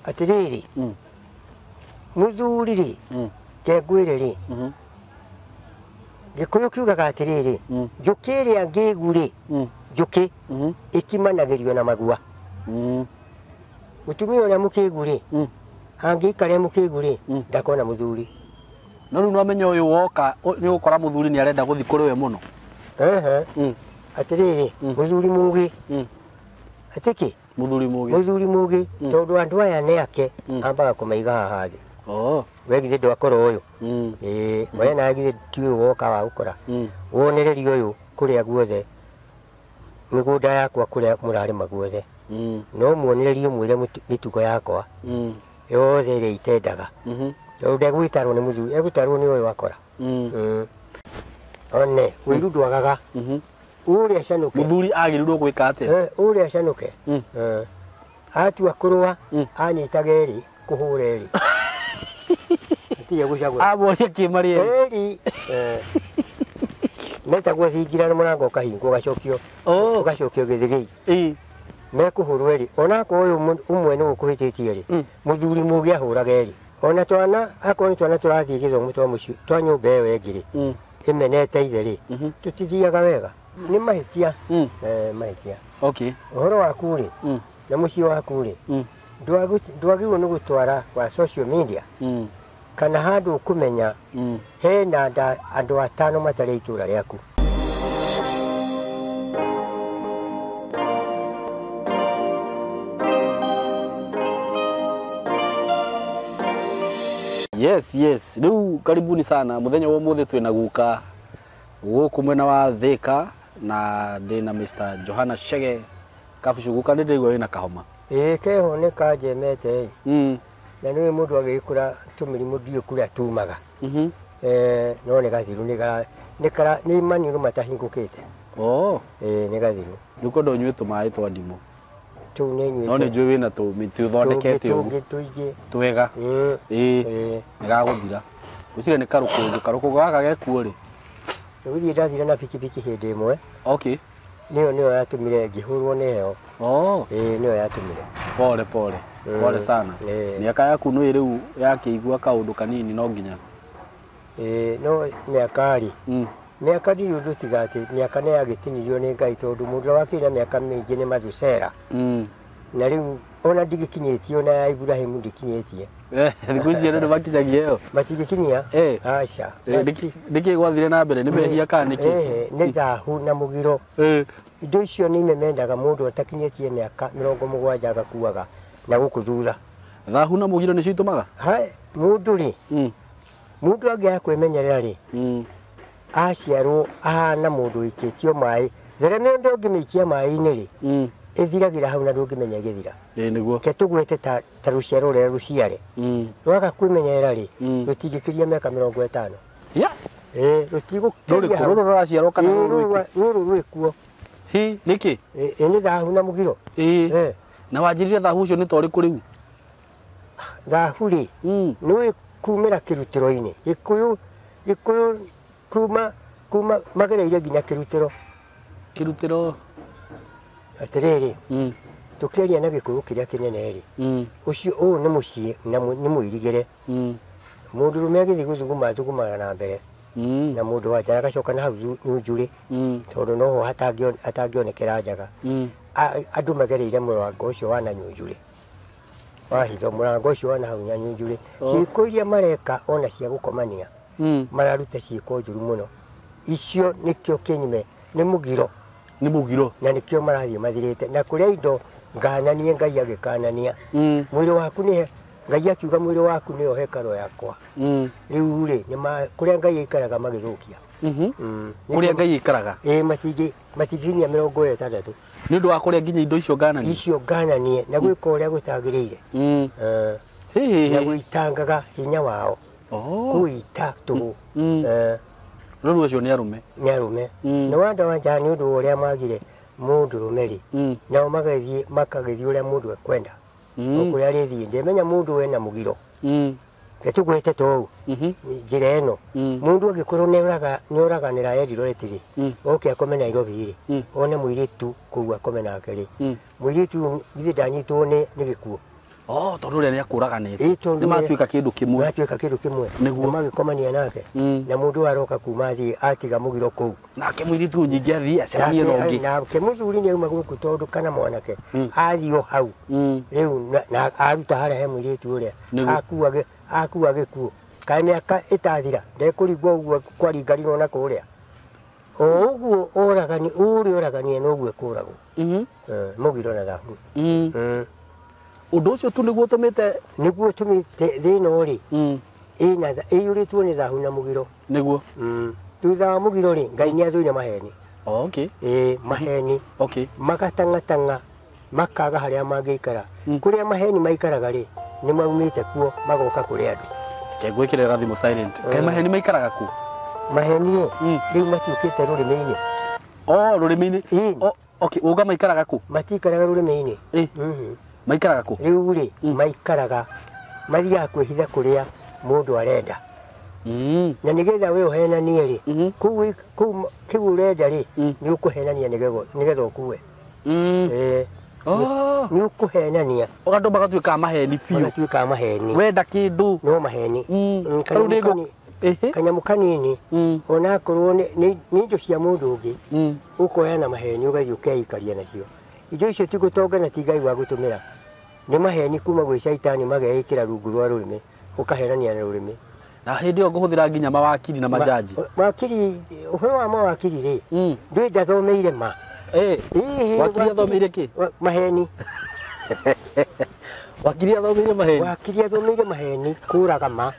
Atĩrĩrĩ, mũthuri rĩ, kengwĩre rĩ, Gĩkũyũ kiugaga atĩrĩrĩ, njũkĩ ĩrĩa ngĩgu rĩ, njũkĩ ĩkimanagĩrio na magua. Mũtumia ũrĩa mũkĩgu rĩ, angĩikara e mũkĩgu rĩ, ndakona mũthuri. No rĩu no ũyũ woka nĩ ũgũkora mũthuri nĩ arenda gũthiĩ kũrĩ we mũno. Ehe. Atĩrĩrĩ, mũthuri mũgĩ, atĩkĩ? Mũthuri mũgĩ. Mũthuri mũgĩ, tondũ andũ aya nĩ ake, ambaga kũmaiga haha thĩ. Oh. We githĩ ndwakora ũyũ? Ĩĩ, we nawe githĩ ti ũyũ woka wa gũkora? Wonereria ũyũ kũrĩa guothe, mĩgũnda yakwa kũrĩa mũrarĩma guothe. No muonererie mwĩre mĩtugo yakwa yothe ĩrĩa itendaga. Tondũ ndegwĩtarwo nĩ mũthuri, egũtarwo nĩ ũyũ akora. One, ũiru ndwagaga. Ũrĩa canũke. Mũthuri agĩrĩirwo gwĩka atĩa? Ũrĩa canũke. Atua kũrũa, anyitaga erĩ, kũhũra erĩ. Atige gũcagũra. Amoria kĩ marĩ erĩ. Erĩ. Metagwo thingira na mũrango ũkahingwo ũgacokio. Ũgacokio gĩthĩgĩi. Mekũhũrwo erĩ. Ona akorwo ũyũ ũmwe nĩ ũkũhĩtĩtie rĩ, mũthuri mũgĩ ahũraga erĩ. Ona twana, akorwo nĩ twana tũrathiĩ gĩthomo twa mũciĩ, twa nyũmba ĩyo ĩngĩ rĩ, ĩmenete ithe rĩ, tũtithiaga wega. Nĩ mahĩtia. Mahĩtia. Okay. Ũhoro waku rĩ, na mũciĩ waku rĩ, ndwagĩrĩirwo nĩ gũtwara kwa social media kana handũ ũkũmenya hena andũ atano matarĩ itũra rĩaku. Yes, yes. Rĩu karibuni sana. Mũthenya wa ũmũthĩ twĩna guka gũkũ mwena wa Thika na ndĩna Mr. Johana Chege Kabucu. Guka nĩ ndĩraigua wĩna kahoma. Ĩĩ, keho nĩ kanjemete. Na nĩũĩ mũndũ agĩgĩkũra tũmĩrimũ ndiũĩ kũrĩa tumaga. No nĩ gathiru, nĩ maniũrũ matahingũkĩte. Oh. Ĩĩ, nĩ gathiru. Rĩu kwenda ũnyue tũmaĩ twa ndimũ. Tũu nĩ nyuĩte. No nĩ njũĩ wĩna tũmĩtĩ ũthondekete ũguo. Tũngĩ tũingĩ. Twega. Ĩĩ. Nĩ gagũthira. Ngwĩciria nĩ karũkũngũ. Karũkũngũ gaka gekuo rĩ? Nĩ gũthiĩ ndathire na bikibiki hĩndĩ ĩmwe. Okay. Nĩyo nĩyo yatũmire ngĩhũrwo nĩ heho. Oh. Ĩĩ, nĩyo yatũmire. Pole pole. Pole sana. Mĩaka yaku nĩ rĩu yakĩigua kaũndũ kanini no nginya. Ĩĩ, no mĩaka rĩ. Mĩaka ndirĩ ũndũ tiga atĩ mĩaka nĩ yagĩtinirio nĩ Ngai tondũ mũndũ ũrĩa wakĩrĩ na mĩaka mĩingĩ nĩ Mathusera. Na rĩu ona ndigĩkinyĩtie ona ya Ibrahimu ndikinyĩtie. Thikũ ici andũ nĩmakinyagia ĩyo. Matingĩkinyia? Aca. Nĩkĩ gwathire na mbere? Nĩ mehia kana nĩkĩ? Nĩ thahu na mũgiro. Indo icio nĩ imemendaga mũndũ atakinyĩtie mĩaka 70 agakuaga na gũkũ thutha. Thahu na mũgiro nĩcio itũmaga? Hai, mũndũ rĩ, mũndũ angĩaga kwĩmenyerera rĩ, aciarwo ahana mũndũ ũikĩtio maĩ, thereme ndũngĩmĩikia maĩ-inĩ rĩ, ĩthiragĩra hau na ndũngĩmenya ĩgĩthira. Ĩĩ, nĩguo. Ke tũgwete ta rũciaro rũrĩa rũciare. Rwaga kwĩmenyerera rĩ, rũtingĩkĩria mĩaka 50. Ya. Ĩĩ, rũtigũkĩria hau. Rũrũ rũraciarwo kana Ĩĩ, rũrũ rwĩkũ? rũrũ rwĩkuo. Hi, nĩkĩ? Ĩĩ, nĩ thahu na mũgiro. Ĩĩ. Na wanjĩrire thahu ũcio nĩ ta ũrĩkũ rĩu? Thahu rĩ, nĩũĩ kumĩra kĩrutĩro-inĩ. Gĩkũyũ kuma magereire nginya kĩrutĩro. Kĩrutĩro? Atĩrĩrĩ, tũkĩaria na Gĩkũyũ kĩrĩa kĩnene rĩ, ũcio ũyũ nĩ mũciĩ na nĩ mũirigĩre. Mũndũrũme agĩthiĩ gũthuguma athugumaga na mbere. Na mũndũ wa nja agacoka na hau nyunjurĩ. Tondũ noho hatangĩonekera njaga. Andũ magereire mũrango ũcio wa na nyunjurĩ. Wahitho mũrango ũcio wa na hau na nyunjurĩ. Ciĩko iria mareka ona cia gũkomania, mararuta ciĩko njũru mũno. Icio nĩkĩo kĩnyume, nĩ mũgiro. Nĩ mũgiro. Na nĩkĩo marathiĩ mathirĩte. Na kũrĩa indo ngananie Ngai agĩkanania. Mwĩrĩ waku nĩ Ngai akiuga mwĩrĩ waku nĩyo hekarũ yakwa. Rĩu rĩ, nĩ kũrĩa Ngai aikaraga magĩthũkia. Kũrĩa Ngai aikaraga? Ĩĩ, matingĩkinyia 60. Nĩ ũndũ wa kũrĩa nginya indo icio ngananie? Icio ngananie, na gwĩka ũrĩa gũtagĩrĩire. Na gũitangaga hinya wao. Kũita tũhũ. Rũrũ acio nĩ arũme? Nĩ arũme. Nĩ wanda wa nja nĩ ũndũ wa ũrĩa magire mũndũrũme rĩ. Nao makagĩthiĩ ũrĩa mũndũ ekwenda. O kũrĩa arĩthiĩ, ndĩmenya mũndũ wena mũgiro. Reke tũgwete ta ũũ, njĩra ĩno. Mũndũ angĩkorwo nĩoraganĩra Eldoret rĩ, oke akome Nairobi rĩ, one mũirĩtu kũu akome nake rĩ, mũirĩtu githĩ ndanyitwo nĩ gĩkuũ. Oh, tondu uria niakuraganite ni matuika kindu kimwe. Matuika kindu kimwe. Niguo magikomania nake. Na mundu aroka kuma thii atiga mugiro kuu. Nake muiritu nyingi athii acemanie na ungi. Nake muthuri ni auma guku tondu kana mwanake athio hau. Riu na aruta haria he muiritu uria akua gikuo. Kae miaka itathira ndekurigwo uguo kwaringarirwo na kuria. O uguo oragani uri oraganie noguo kuragwo. Mugiro na thahu. Undu ucio tu niguo tumite niguo tumite thina ri ina iyuritwo ni thahu na mugiro niguo. Thutha wa mugiro ri Ngai ni athuire maheni. Okay. Maheni. Okay. Magatangatanga makaga haria mangiikara. Kuria maheni maikaraga ri ni maumite kuo magoka kuri andu. Ngwikirira thimu silent. Kai maheni maikaraga ku? Maheni riu matuikite rurimi-ini. Oh, rurimi-ini. Oh, okay, uga maikaraga ku? Matikaraga rurimi-ini. Maikaraga ku? Riu ri maikaraga mathiaga kwihitha kuria mundu arenda. Na nigetha we uhenanie ri kuu kuu kiu urenda ri ni ukuhenania nigetha ukue. Oh, ni ukuhenania ugandu magatuika maheni biũ. Magatuika maheni. Wenda kindu no maheni. Kanyamu kanini ona akorwo ni indo cia mundu ungi ukoya na maheni ugathii ukeikaria nacio. Indo icio ti gutonga na ti Ngai wa gutumira. Ni maheni kuma gwi caitani mageikira rungu rwa rurimi ukaherania na rurimi. Na hindi iyo nguhuthira nginya mawakiri na majaji. Mawakiri uhoro wa mawakiri ri ndui ndathomeire ma. Wakiri athomeire ki? Maheni. Wakiri athomeire maheni. Wakiri athomeire maheni kuraga ma.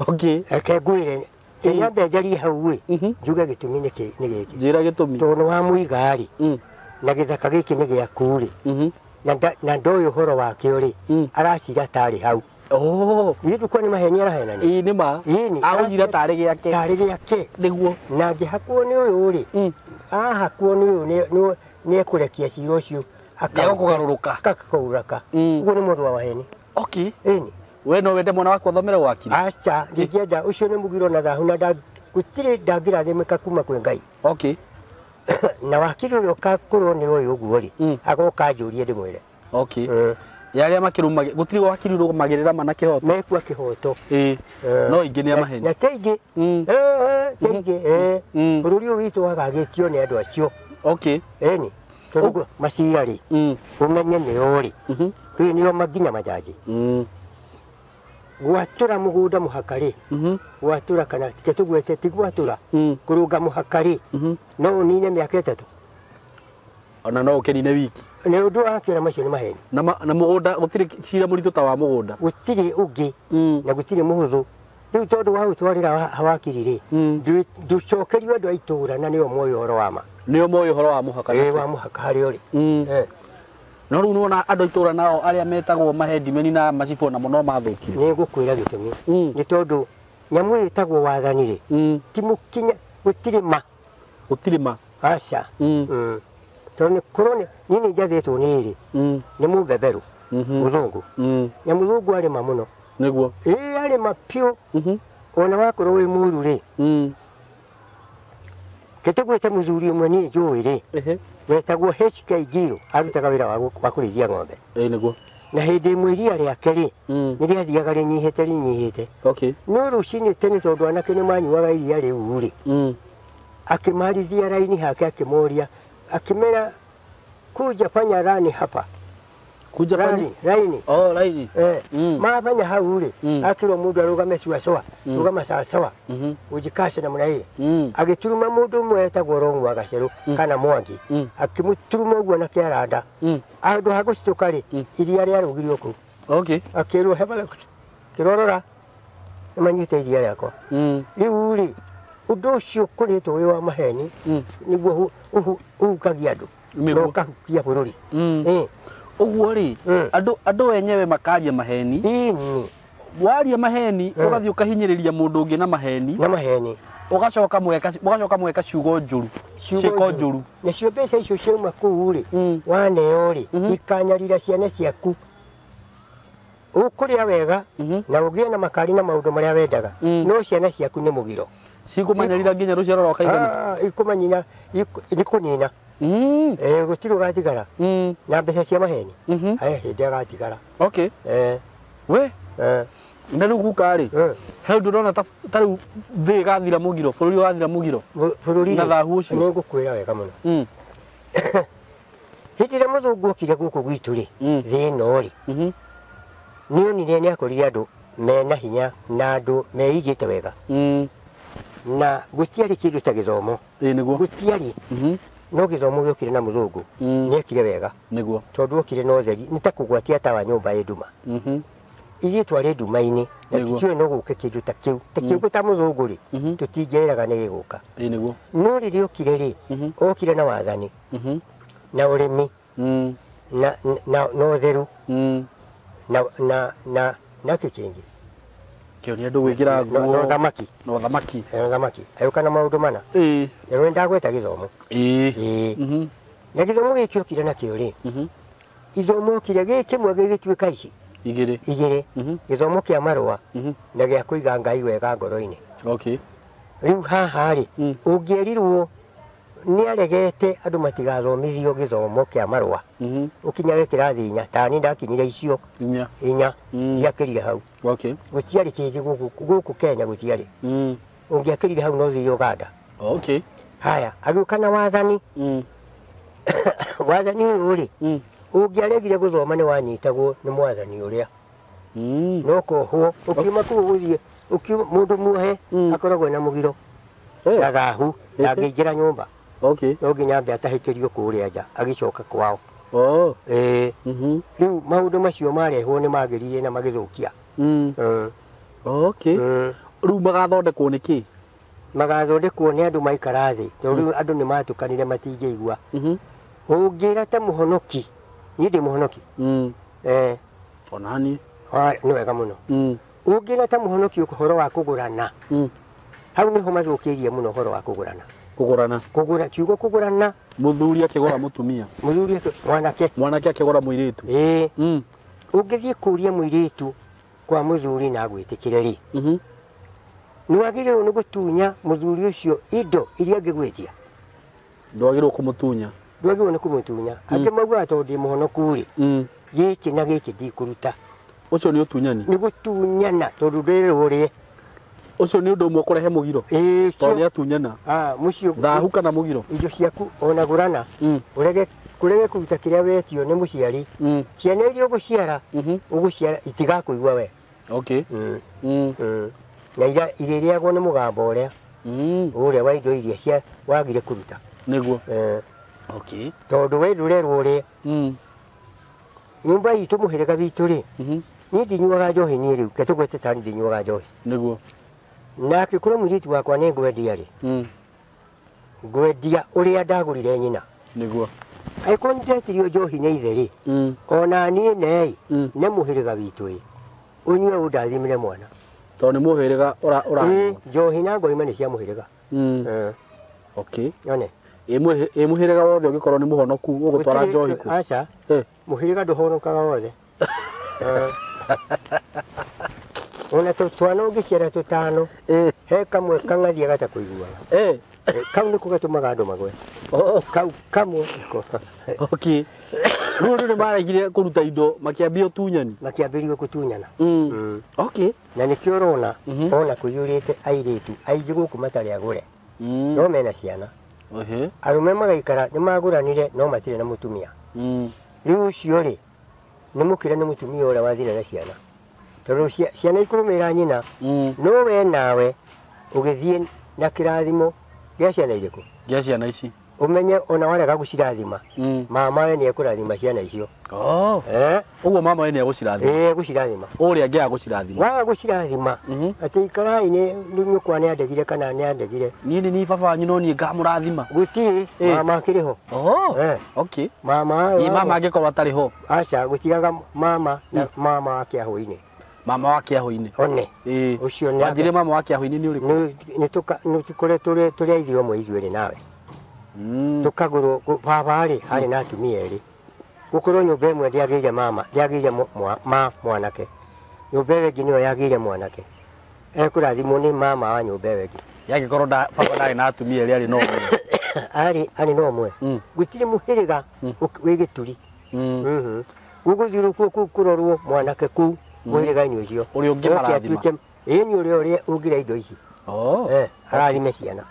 Okay. Reke ngwire nyambe njarie hau ĩ njuge gĩtũmi nĩ gĩkĩ. Njĩra gĩtũmi. Tondũ nĩ wamũiga rĩ na gĩthaka gĩkĩ nĩ gĩaku rĩ na ndoĩ ũhoro wakĩo rĩ aracira tarĩ hau. Oh, ithuĩ tũkuona nĩ maheni arahenania. Ĩĩ nĩ ma. Agũcira tarĩ gĩake. Tarĩ gĩake. Nĩguo. Na angĩhakwo nĩ ũyũ rĩ ahakwo nĩ ũyũ nĩ ekũrekia cira ũcio. Nĩegũkũgarũrũka. Akakũgarũrũka. Ũguo nĩ mũndũ wa maheni. Okay. Ĩni. We no wende mwana waku athomere wakiri? Aca, ndingĩenda. Ũcio nĩ mũgiro na thahu na gũtirĩ ndangĩrathimĩka kuma kwĩ Ngai. Okay. Na wakiri ũrĩa ũgakorwo nĩ ũyũ ũguo rĩ agoka anjũrie ndĩmwĩre. Okay. Ya arĩa makĩrũmagĩrĩra gũtirĩ wakiri ũrũgamagĩrĩra ma na kĩhoto. Mekua kĩhoto. No ingĩ nĩ a maheni. Na te ingĩ. Te ingĩ. Bũrũri ũyũ witũ wagagĩtio nĩ andũ acio. Okay. Ĩni. Tondũ macira rĩ ũmenye nĩo rĩ rĩu nĩo nginya majaji. Gwatura mugunda muhaka ri gwatura kana ke tugwete ti gwatura kurunga muhaka ri no unine miaka 3 ona no ukinine wiki ni undu akira macio ni maheni na mugunda gutiri cira muritu ta wa mugunda gutiri ungi na gutiri muhuthu riu tondu wa gutwarira wakiri ri nducokerio andu a itura na nio moyo uhoro wa ma nio moyo uhoro wa muhaka wa muhaka hari uri no riu nona andu itura nao aria metagwo mahedimeni na macibũ namo no mathũkire ni ngukwira gitumi ni tondu nyamu ĩtagwo wathani ri ti mukinya gutiri ma gutiri ma aca tondu korwo ni ni njathĩtwo ni ri ni mubeberu muthungu na muthungu arĩma mũno niguo ĩĩ arĩma piũ ona wakorwo wĩ mũru rĩ kĩtĩgwĩte mũthuri ũmwe niĩ njũĩ rĩ wetagwo HK Ngiro arutaga wĩra wa kũrĩithia ng'ombe ĩĩ niguo na hĩndĩ ĩmwe iria rĩake rĩ nĩ rĩathiaga rĩnyihĩte rĩnyihĩte no rũcinĩ tene tondũ anake nĩ manyuaga iria rĩu rĩ akĩmarithia raini hake akĩmoria akĩmera kuja fanya rani hapa kuja fanya raini oh raini mafanya hau ri akirwo mundu arugame cua rugama sawa sawa ujikashe na muna agituruma mundu umwe etagwo Rongu wa Gaceru kana Mwangi akimuturuma uguo na kiaranda andu ha gucituka ri iria riarugirio kuu okay akirwo hebala kirorora nimanyuite iria riakwa riu ri undu ucio ukoretwo wi wa maheni niguo uhukagia andu na ukahukia bururi uguo ri andu enyewe makaria maheni waria maheni ugathii ukahinyiriria mundu ungi na maheni ugacoka mweka ciugo njuru ciiko njuru nacio mbeca icio ciauma kuu ri waneo ri ikanyarira ciana ciaku ukuria wega na ugie na makari na maundu maria wendaga no ciana ciaku ni mugiro cikumanyarira nginya ruciaro rwa kaigana ikumanyina ni kunina Gũtirĩ ũgatigara. Na mbeca cia maheni. Hĩndĩ agatigara. Okay. We. Na rĩu guka rĩ, he ũndũ ũrona ta rĩu thĩ ĩgathira mũgiro, bũrũri ũgathira mũgiro. Bũrũri na thahu ũcio. Nĩ ngũkwĩra wega mũno. Hĩndĩ ĩrĩa mũthũngũ okire gũkũ gwitũ rĩ, thĩ ĩno rĩ, nĩ onire nĩ akorire andũ mena hinya na andũ meigĩte wega. Na gũtiarĩ kĩndũ ta gĩthomo. Nĩguo. Gũtiarĩ. No gĩthomo gĩokire na mũthũngũ. Nĩekire wega. Nĩguo. Tondũ okire na ũtheri, nĩ ta kũgwatia tawa nyũmba ĩ nduma. Ithuĩ twarĩ nduma-inĩ na tũtiũĩ no gũke kĩndũ ta kĩu. Ta kĩu ta mũthũngũ rĩ, tũtingĩeraga nĩ gĩgũka. Nĩguo. No rĩrĩa okire rĩ, okire na wathani. Na ũrĩmi. Na ũtheru. Na kĩ kĩngĩ. Kĩonia andũ gwĩkĩra nguo. Na ũthamaki. Na ũthamaki. Na ũthamaki. Agĩũka na maũndũ mana. Na rĩu nĩndagweta gĩthomo. Na gĩthomo gĩkĩ okire nakĩo rĩ, ithomo okire gĩ kĩmwe gĩgĩtuĩka ici. Igĩrĩ. Igĩrĩ. Gĩthomo kĩa marũa na gĩa kũiga Ngai wega ngoro-inĩ. Okay. Rĩu haha rĩ, ũngĩerirwo nĩ aregete andũ matigathomithio gĩthomo kĩa marũa. Ũkinyage kĩrathi inya, ta niĩ ndakinyire icio. Inya. Ndiakĩrire hau. Okay. Gũtiarĩ kĩngĩ gũkũ Kenya gũtiarĩ. Ũngĩakĩrire hau no ũthiĩ Uganda. Okay. Haya, agĩũka na wathani. Wathani ũyũ rĩ, ũngĩaregire gũthoma nĩ wanyitagwo nĩ mwathani ũrĩa. No kohwo, ũkiuma kũu ũgũthiĩ, ũkiuma mũndũ muohe akoragwo na mũgiro. Na thahu, ndangĩingĩra nyũmba. Okay. No nginya ambe atahĩkĩrio kũrĩa nja, agĩcoka kwao. Oh. Rĩu maũndũ macio marehwo nĩ magĩrire na magĩthũkia. Okay. Rĩu magathondekwo nĩ kĩ? Magathondekwo nĩ andũ maikara thĩ, tondũ rĩu andũ nĩ matukanire matingĩigua. Ũngĩra ta mũhonoki, niĩ ndĩ mũhonoki. Ona niĩ. Nĩ wega mũno. Ũngĩra ta mũhonoki ũhoro wa kũgũrana. Hau nĩho mathũkĩirie mũno ũhoro wa kũgũrana. Kũgũrana. Kũgũra, kiugo kũgũrana. Mũthuri akĩgũra mũtumia. Mũthuri mwanake. Mwanake akĩgũra mũirĩtu. Ũngĩthiĩ kũria mũirĩtu kwa mũthuri na agwĩtĩkĩre rĩ, nĩ wagĩrĩirwo nĩ gũtunya mũthuri ũcio indo iria angĩgwĩtia. Ndwagĩrĩirwo kũmũtunya. Ndwagĩrĩirwo nĩ kũmũtunya. Angĩ maugaga tondũ ndĩ mũhonoku rĩ, gĩkĩ na gĩkĩ ndikũruta. Ũcio nĩ ũtunyani. Nĩ gũtunyana tondũ ndwĩrĩrwo ũrĩe. Ũcio nĩ ũndũ ũmwe kũrehe mũgiro. Tondũ nĩ atunyana. Mũciĩ thahu kana mũgiro. Indo ciaku ona gũrana. Ũrege kũrege kũruta kĩrĩa wetio nĩ mũciari. Ciana iria ũgũciara, ũgũciara itigakũigua we. Okay. Na irĩrĩagwo nĩ mũgambo ũrĩa. Ũrĩa wa indo iria cia wagire kũruta. Nĩguo. Okay. Tondũ we ndũrerwo ũrĩe. Nyũmba itũ mũhĩrĩga witũ rĩ, niĩ ndinyuaga njohi niĩ rĩu, reke tũgwete ta niĩ ndinyuaga njohi. Nĩguo. Na angĩkorwo mũirĩtu wakwa nĩ ngwendia rĩ, ngwendia ũrĩa ndagũrire nyina. Nĩguo. Angĩkorwo nĩ ndetirio njohi nĩ ithe rĩ, ona niĩ nei, nĩ mũhĩrĩga witũ ĩ, ũnyue ũndathimire mwana. Tondũ nĩ mũhĩrĩga ũra. Njohi na ngoima nĩ cia mũhĩrĩga. Okay. Yone. Ĩ mũhĩrĩga wothe ũngĩkorwo nĩ mũhonoku ũgũtwara njohi kũ? Aca. Mũhĩrĩga ndũhonokaga wothe. Ona twana ũngĩciara tũtano, he kamwe kang'athia gatakũiguaga. Kau nĩko gatũmaga andũ magwe. Kau kamwe nĩko. Okay. Rĩu andũ nĩ maregire kũruta indo makĩambia ũtunyani. Makĩambĩrĩria gũtunyana. Okay. Na nĩkĩo ũrona ona kũiyũrĩte airĩtu aingĩ gũkũ matarĩ agũre. No mena ciana. Arũme magaikara nĩ magũranire no matirĩ na mũtumia. Rĩu ũcio rĩ, nĩ mũkĩre nĩ mũtumia ũrĩa wathire na ciana. Tondũ ciana ikũrũmĩrĩra nyina, no we nawe ũgĩthiĩ na kĩrathimo gĩa ciana irĩkũ? Gĩa ciana ici. Ũmenye ona warega gũcirathima, mama we nĩ ekũrathima ciana icio. Ũguo mama we nĩ egũcirathima. Egũcirathima. Ũrĩa angĩaga gũcirathima. Waga gũcirathima, atĩ ikarai nĩ nyũkwa nĩ andegire kana nĩ andegire. Niĩ nĩ niĩ baba wanyu no niĩ ngamũrathima. Gũtirĩ, mama akĩrĩ ho. Okay. Mama. Ĩ mama angĩkorwo atarĩ ho. Aca, gũtigaga mama na mama wa kĩahũ-inĩ. Mama wa kĩahũ-inĩ. One. Ũcio nĩ Wanjĩre mama wa kĩahũ-inĩ nĩ ũrĩkũ? Nĩ tũkoretwo tũrĩ a ithuĩ amwe ithuĩ erĩ nawe. Tũkagũrwo baba rĩ, harĩ na atumia erĩ. Gũkorwo nyũmba ĩmwe ndĩagĩire mama, ndĩagĩire mwanake. Nyũmba ĩyo ĩngĩ nĩyo yagĩire mwanake. Ekũrathimwo nĩ mama wa nyũmba ĩyo ĩngĩ. Yangĩkorwo baba ndarĩ na atumia erĩ arĩ no ũmwe. Arĩ no ũmwe. Gũtirĩ mũhĩrĩga wĩ gĩturi. Gũgũthiũrũrũkwo kũu kũrorwo mwanake kũu mũhĩrĩga-inĩ ũcio. Ũrĩa ũngĩmarathima. Ĩĩ nĩ ũrĩa ũngĩrĩa indo ici. Arathime ciana.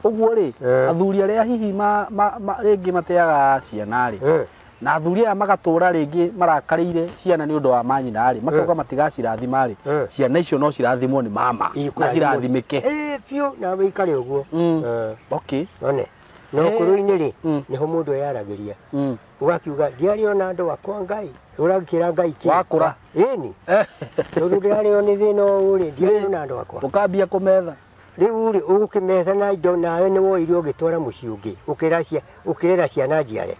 Ũguo rĩ, athuri arĩa hihi rĩngĩ mateaga ciana rĩ, na athuri aya magatũra rĩngĩ marakarĩire ciana nĩ ũndũ wa manyina rĩ, makauga matigacirathima rĩ, ciana icio no cirathimwo nĩ mama na cirathimĩke. Biũ na wĩikare ũguo. Okay. One. No ũkũrũ-inĩ rĩ, nĩho mũndũ eyaragĩria. Ũgakiuga ndiarĩ ona andũ akwa Ngai, ũrakĩra Ngai kĩ? Wakũra. Ĩni. Tondũ ndĩrarĩo nĩ thĩna ũũ rĩ, ndiarĩ ona andũ akwa. Ũkambia kũmetha. Rĩu rĩ, ũgũkĩmetha na indo nawe nĩ woire ũgĩtwara mũciĩ ũngĩ, ũkĩrera ciana njiare.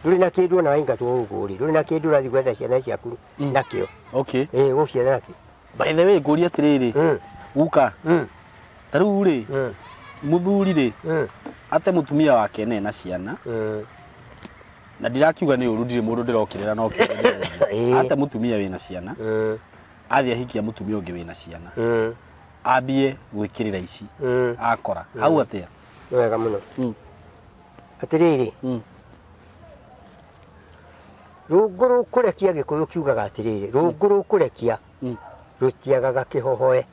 Ndũrĩ na kĩndũ ona waingatwo ũguo rĩ, ndũrĩ na kĩndũ ũrathiĩ gwetha ciana ciaku nakĩo. Okay. Ũgũcietha nakĩ? By the way, ngũrie atĩrĩrĩ, guka, ta rĩu rĩ, mũthuri rĩ, ate mũtumia wake nena ciana, na ndirakiuga nĩ ũru, ndirĩ mũndũ ndĩrokĩrĩra no kĩũria. Ate mũtumia wĩna ciana, athiĩ ahikia mũtumia ũngĩ wĩna ciana, ambie gwĩkĩrĩra ici, akora hau atĩa? Nĩ wega mũno. Atĩrĩrĩ, rũngũ rũkũrekia Gĩkũyũ kiugaga atĩrĩrĩ, rũngũ rũkũrekia rũtiagaga kĩhohoe.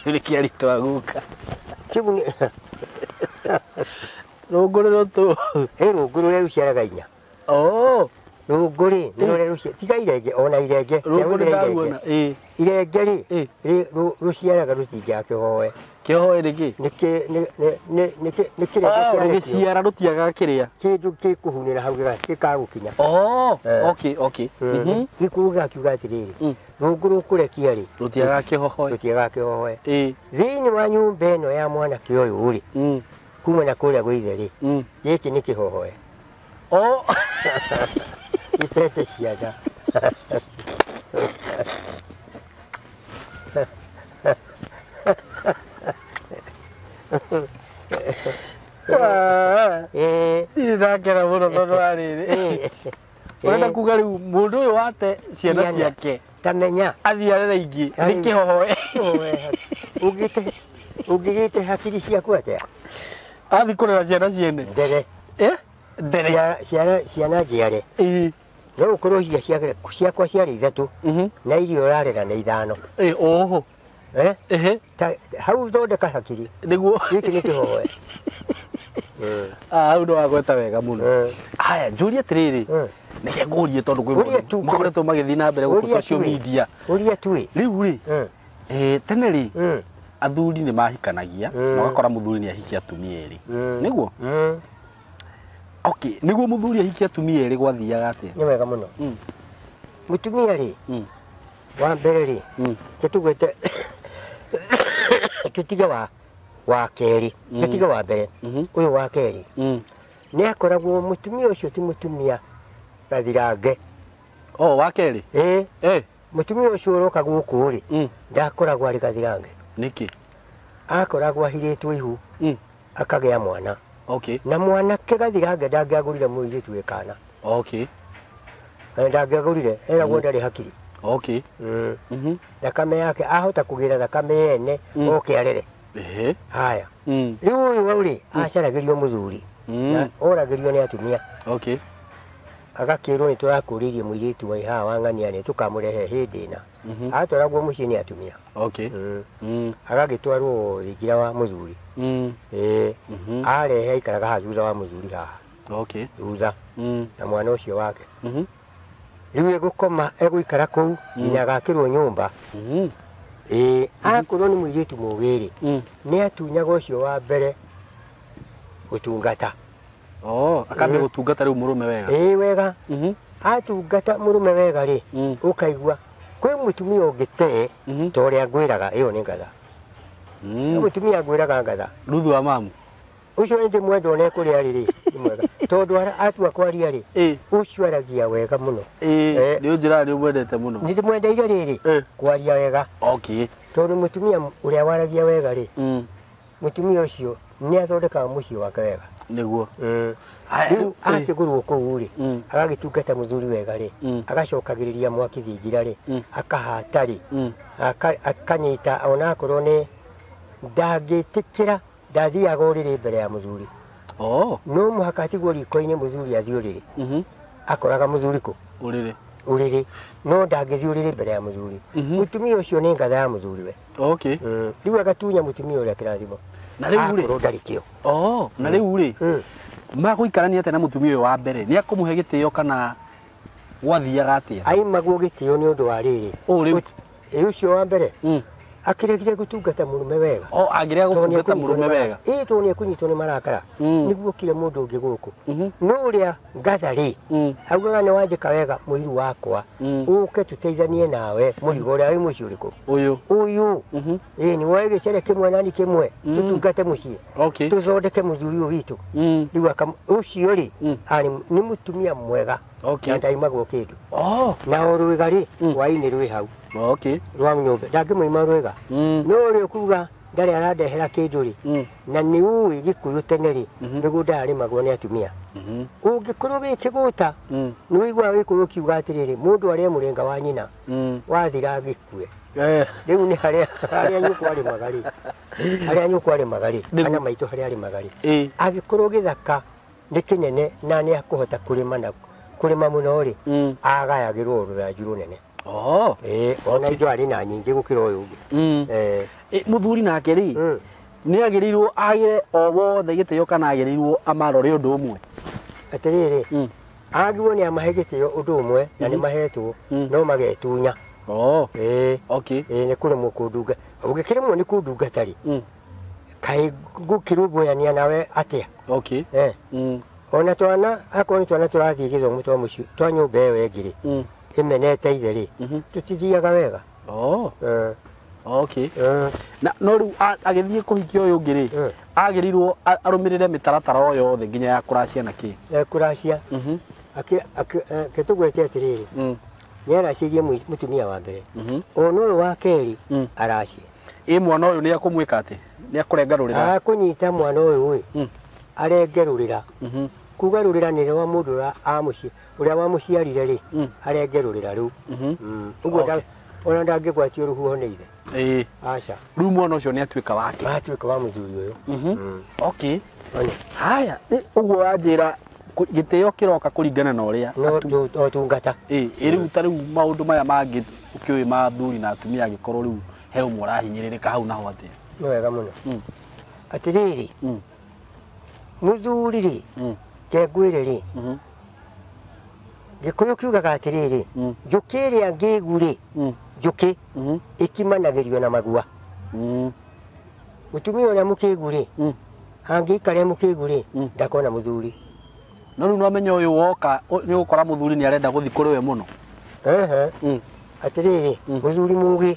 Nĩkĩo rĩtwa guka. Kĩu nĩ rũngũ nĩ rũtũ. Rũngũ rũrĩa rũciaraga inya. Rũngũ rĩ, nĩ rũrĩa rũciaraga, tiga irenge, ona irenge. Rũngũ nĩ ndaruona. Irenge rĩ, rũciaraga rũtingĩaga kĩhohoe. Kĩhohoe nĩ kĩ? Nĩ kĩrenge kĩarekio. Rũgĩciara rũtiagaga kĩrĩa. Kĩndũ gĩkũhunĩra hau gĩkagũkinya. Okay, okay. Gĩkũyũ gĩgakiuga atĩrĩrĩ, rũngũ rũkũrekia rĩ, rũtiagaga kĩhohoe. Rũtiagaga kĩhohoe. Thĩinĩ wa nyũmba ĩno ya mwanake ũyũ rĩ, kuma na kũrĩa gwĩ ithe rĩ, gĩkĩ nĩ kĩhohoe. Gĩtete ciana. Ndirĩ ndakena mũno tondũ wa rĩrĩ. Ũrenda kuga rĩu mũndũ ũyũ wate ciana ciake ta menya athiĩ arere ingĩ nĩ kĩhohoe. Ũngĩgĩte hakiri ciaku atĩa? Athiĩ kũrera ciana ciene. Ndere. Ndere. Ciana njiare. No ũkorwo iria ciakwa ciarĩ ithatũ na iria ũrarera nĩ ithano. Oho. Hau thondeka hakiri. Nĩguo. Gĩkĩ nĩ kĩhohoe. Hau nĩ wagweta wega mũno. Haya, njũrie atĩrĩrĩ, nĩke ngũrie tondũ kwĩ maũndũ makoretwo magĩthiĩ na mbere gũkũ social media. Ũria tu ĩ. Rĩu rĩ, tene rĩ, athuri nĩ mahikanagia, na ũgakora mũthuri nĩ ahikia atumia erĩ. Nĩguo? Okay, nĩguo mũthuri ahikia atumia erĩ gwathiaga atĩa? Nĩ wega mũno. Mũtumia rĩ, wa mbere rĩ, tũtugĩte tũtige wa kerĩ, tũtige wa mbere, ũyũ wa kerĩ. Nĩ akoragwo mũtumia ũcio ti mũtumia gathirange. Wa kerĩ? Mũtumia ũcio ũroka gũkũ rĩ, ndakoragwo arĩ gathirange. Nĩkĩ? Akoragwo ahirĩtwo ihu, akagĩa mwana. Okay. Na mwanake gathirange ndangĩagũrire mũirĩtu wĩ kana. Okay. Ndangĩagũrire, eragwo ndarĩ hakiri. Okay. Thakame yake ahota kũgĩra thakame yene oke arere. Haya. Rĩu ũyũ rĩ, acaragĩrio mũthuri. Na oragĩrio nĩ atumia. Okay. Agakĩrwo nĩ tũrakũrĩirie mũirĩtu wa haha wa ng'ania nĩ tũkamũrehe hĩndĩ ĩna. Atwaragwo mũciĩ nĩ atumia. Okay. Agagĩtwarwo thingira wa mũthuri. Arehe aikaraga haha thutha wa mũthuri haha. Okay. Thutha. Na mwana ũcio wake. Rĩu egũkoma egũikara kũu nginya agakĩrwo nyũmba. Akorwo nĩ mũirĩtu mũũgĩ rĩ, nĩ atunyaga ũcio wa mbere ũtungata. Akambia gũtungata rĩu mũrũme wega. Wega. Atungata mũrũme wega rĩ, ũkaigua kwĩ mũtumia ũngĩ te ta ũrĩa ngwĩraga ĩyo nĩ ngatha. Mũtumia ngwĩraga ngatha. Ruthu wa mamu. Ũcio nĩ ndĩmwenda ona kũrĩa arĩ rĩ, nĩ mwega. Tondũ atua kwaria rĩ, ũcio aragia wega mũno. Nĩ ũnjĩraga nĩ ũmwendete mũno. Nĩ ndĩmwendeire rĩrĩ, kwaria wega. Okay. Tondũ mũtumia ũrĩa waragia wega rĩ, mũtumia ũcio nĩ athondekaga mũciĩ wake wega. Nĩguo. Rĩu akĩgũrwo kũu rĩ, agagĩtungata mũthuri wega rĩ, agacokagĩrĩria mwaki thingira rĩ, akahata rĩ, akanyita ona akorwo nĩ ndangĩtĩkĩra Ndathiaga ũrĩrĩ mbere ya mũthuri. Oh. No mũhaka atigwo riko-inĩ mũthuri athiĩ ũrĩrĩ. Mhm. Akoraga mũthuri kũ? Ũrĩrĩ. Ũrĩrĩ. No ndangĩthiĩ ũrĩrĩ mbere ya mũthuri. Mũtumia ũcio nĩ ngatha ya mũthuri we. Okay. Rĩu agatunya mũtumia ũrĩa kĩrathimo. Na rĩu rĩ? Akorwo ndarĩ kĩo. Oh, na rĩu rĩ? Magũikarania atĩa na mũtumia ũyũ wa mbere? Nĩ akũmũhe gĩtĩo kana gwathiaga atĩa? Aimagwo gĩtĩo nĩ ũndũ wa rĩrĩ. Ũũ rĩu? Ĩ ũcio wa mbere? Akĩregire gũtungata mũrũme wega. O, angĩrega gũtungata mũrũme wega. Ĩ, tondũ nĩ ekũnyitwo nĩ marakara. Nĩguo kire mũndũ ũngĩ gũkũ. No ũrĩa ngatha rĩ, augaga nĩ wanjĩka wega mũiru wakwa. Ũke tũteithanie nawe mũrigo ũrĩa wĩ mũciĩ ũrĩkũ? Ũyũ. Ũyũ. Ĩ, nĩ woe gĩcere kĩmwe nani kĩmwe, tũtungate mũciĩ. Okay. Tũthondeke mũthuri ũyũ witũ. Rĩu ũcio rĩ, arĩ nĩ mũtumia mwega. Okay. Na ndaimagwo kĩndũ. Oh. Na o rwĩga rĩ, hwaĩ-inĩ rwĩ hau. Okay. Rwa nyũmba. Ndangĩmũima rwĩga. No ũrĩa ũkuga ndarĩ arandehera kĩndũ rĩ, na nĩ ũĩ Gĩkũyũ tene rĩ, mĩgũnda yarĩmagwo nĩ atumia. Ũngĩkorwo wĩ kĩgũta, nĩ ũiguaga Gĩkũyũ kiuga atĩrĩrĩ, mũndũ arĩe mũrĩnga wa nyina, wathira agĩkue. Rĩu nĩ harĩa nyũkwa arĩmaga rĩ, harĩa nyũkwa arĩmaga rĩ, kana maitũ harĩa arĩmaga rĩ, angĩkorwo gĩthaka nĩ kĩnene na nĩ akũhota kũrĩma na kũrĩma mũno rĩ, agayagĩrwo rũthanju rũnene. Oh. Ona indo arĩ na nyingĩ gũkĩra ũyũ ũngĩ. Mũthuri nake rĩ, nĩ agĩrĩirwo agĩre o wothe gĩtĩo kana agĩrĩirwo amarore ũndũ ũmwe? Atĩrĩrĩ, agĩrĩirwo nĩ amahe gĩtĩo ũndũ ũmwe na nĩ mahetwo no magetunya. Oh. Okay. Nĩ kũremwo kũndunga. Ũngĩkĩremwo nĩ kũndungata rĩ, kaĩ ngũkĩrũmbũyania nawe atĩa? Okay. Ona twana akorwo nĩ twana tũrathiĩ gĩthomo twa mũciĩ twa nyũmba ĩyo ĩngĩ rĩ, ĩmenete ithe rĩ, tũtithiaga wega. Oh. Okay. Na no rĩu agĩthiĩ kũhikia ũyũ ũngĩ rĩ, agĩrĩirwo arũmĩrĩre mĩtaratara o yothe nginya ya kũracia na kĩ? Kũracia. Tũgwete atĩrĩrĩ, nĩ aracirie mũtumia wa mbere. Ona ũyũ wa kerĩ aracie. Ĩ mwana ũyũ nĩ akũmwĩka atĩ? Nĩ akũrenga rũrĩra? Akũnyita mwana ũyũ ĩ, arenge rũrĩra. Kuga rũrĩra nĩ rwa mũndũ ũrĩa wamũciarire rĩ, arenge rũrĩra rũu. Ũguo ona ndangĩgwatio rũhuho nĩ ithe. Aca. Rĩu mwana ũcio nĩ atuĩka wake. Atuĩka wa mũthuri ũyũ. Okay. Haya, ũguo wanjĩra gĩtĩo kĩroka kũringana na ũrĩa ũtungata. Rĩu ta rĩu maũndũ maya mangĩ ũkĩũĩ ma athuri na atumia angĩkorwo rĩu he ũmwe ũrahinyĩrĩrĩka hau naho atĩa? Nĩ wega mũno. Atĩrĩrĩ, mũthuri rĩ, kengwĩre rĩ, Gĩkũyũ kiugaga atĩrĩrĩ, njũkĩ ĩrĩa ngĩgu rĩ, njũkĩ ĩkimanagĩrio na magua. Mũtumia ũrĩa mũkĩgu rĩ, angĩikara mũkĩgu rĩ, ndakona mũthuri. No rĩu no amenye ũyũ woka nĩ ũgũkora mũthuri nĩ arenda gũthiĩ kũrĩ we mũno. Atĩrĩrĩ, mũthuri mũgĩ.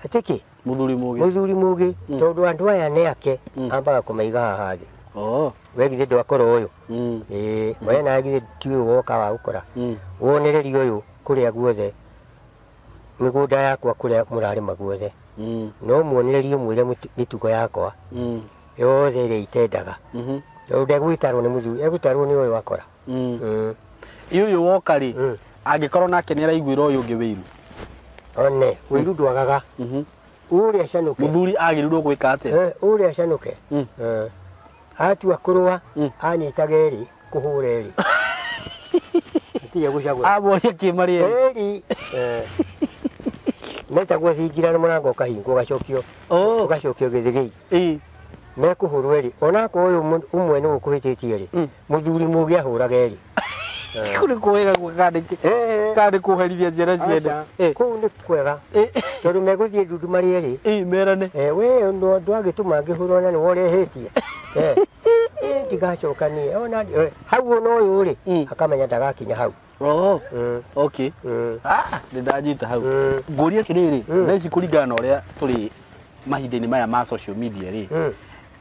Atĩkĩ? Mũthuri mũgĩ. Mũthuri mũgĩ, tondũ andũ aya nĩ ake, ambaga kũmaiga haha thĩ. Oh. We githĩ ndwakora ũyũ. We nawe githĩ ti ũyũ woka wa gũkora. Wonereria ũyũ kũrĩa guothe, mĩgũnda yakwa kũrĩa mũrarĩma guothe. No muonererie mwĩre mĩtugo yakwa yothe ĩrĩa itendaga. Tondũ ndegwĩtarwo nĩ mũthuri, egũtarwo nĩ ũyũ wakora. Ĩ ũyũ woka rĩ, angĩkorwo nake nĩ araiguĩra ũyũ ũngĩ wĩiru. One, wĩiru ndwagaga. Ũrĩa canũke. Mũthuri agĩrĩirwo gwĩka atĩa? Ũrĩa canũke. Atua kũrũa, anyitaga erĩ, kũhũra erĩ. Atige gũcagũra. Amoria kĩ marĩ erĩ? Erĩ. Metagwo thingira na mũrango ũkahingwo ũgacokio. Ũgacokio gĩthĩgĩi. Mekũhũrwo erĩ. Onakorwo ũyũ ũmwe nĩ ũkũhĩtĩtie rĩ, mũthuri mũgĩ ahũraga erĩ. Kũu nĩ kwega kana nĩ kũherithia ciana ciene. Kũu nĩ kwega. Tondũ megũthiĩ ndundu marĩ erĩ. Merane. We ndwagĩtũma ngĩhũrwo na nĩwe ũrehĩtie. Ndigacoka niĩ. Ona hau ona ũyũ rĩ, akamenya ndagakinya hau. Oh. Okay. Nĩ ndanyita hau. Ngũrie atĩrĩrĩ, thaa ici kũringana na ũrĩa tũrĩ mahinda-inĩ maya ma social media rĩ,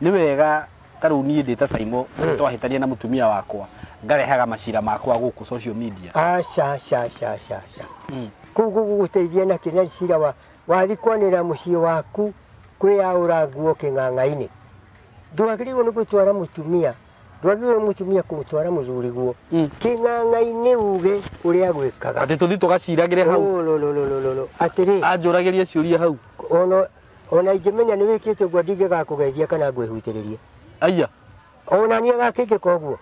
nĩ wega ta rĩu niĩ ndĩ ta Saimo twahĩtania na mũtumia wakwa ngarehaga macira makwa gũkũ social media. Aca ca ca ca ca. Kũu gũgũteithia na kĩrĩa cira wa wathiĩ kwanĩrĩra mũciĩ waku kwĩyaũra nguo kĩng'ang'a-inĩ. Ndwagĩrĩirwo nĩ gũtwara mũtumia, ndwagĩrĩirwo nĩ mũtumia kũmũtwara mũthuri guo kĩng'ang'a-inĩ uge ũrĩa gwĩkaga. Atĩ tũthiĩ tũgaciragĩre hau. Atĩrĩ, anjũragĩrie ciũria hau. Ona Ona ingĩmenya nĩ wĩkĩte ũguo ndingĩgakũgeithia kana ngwĩhutĩrĩrie. Aya. Ona niĩ agakĩnjĩka ũguo.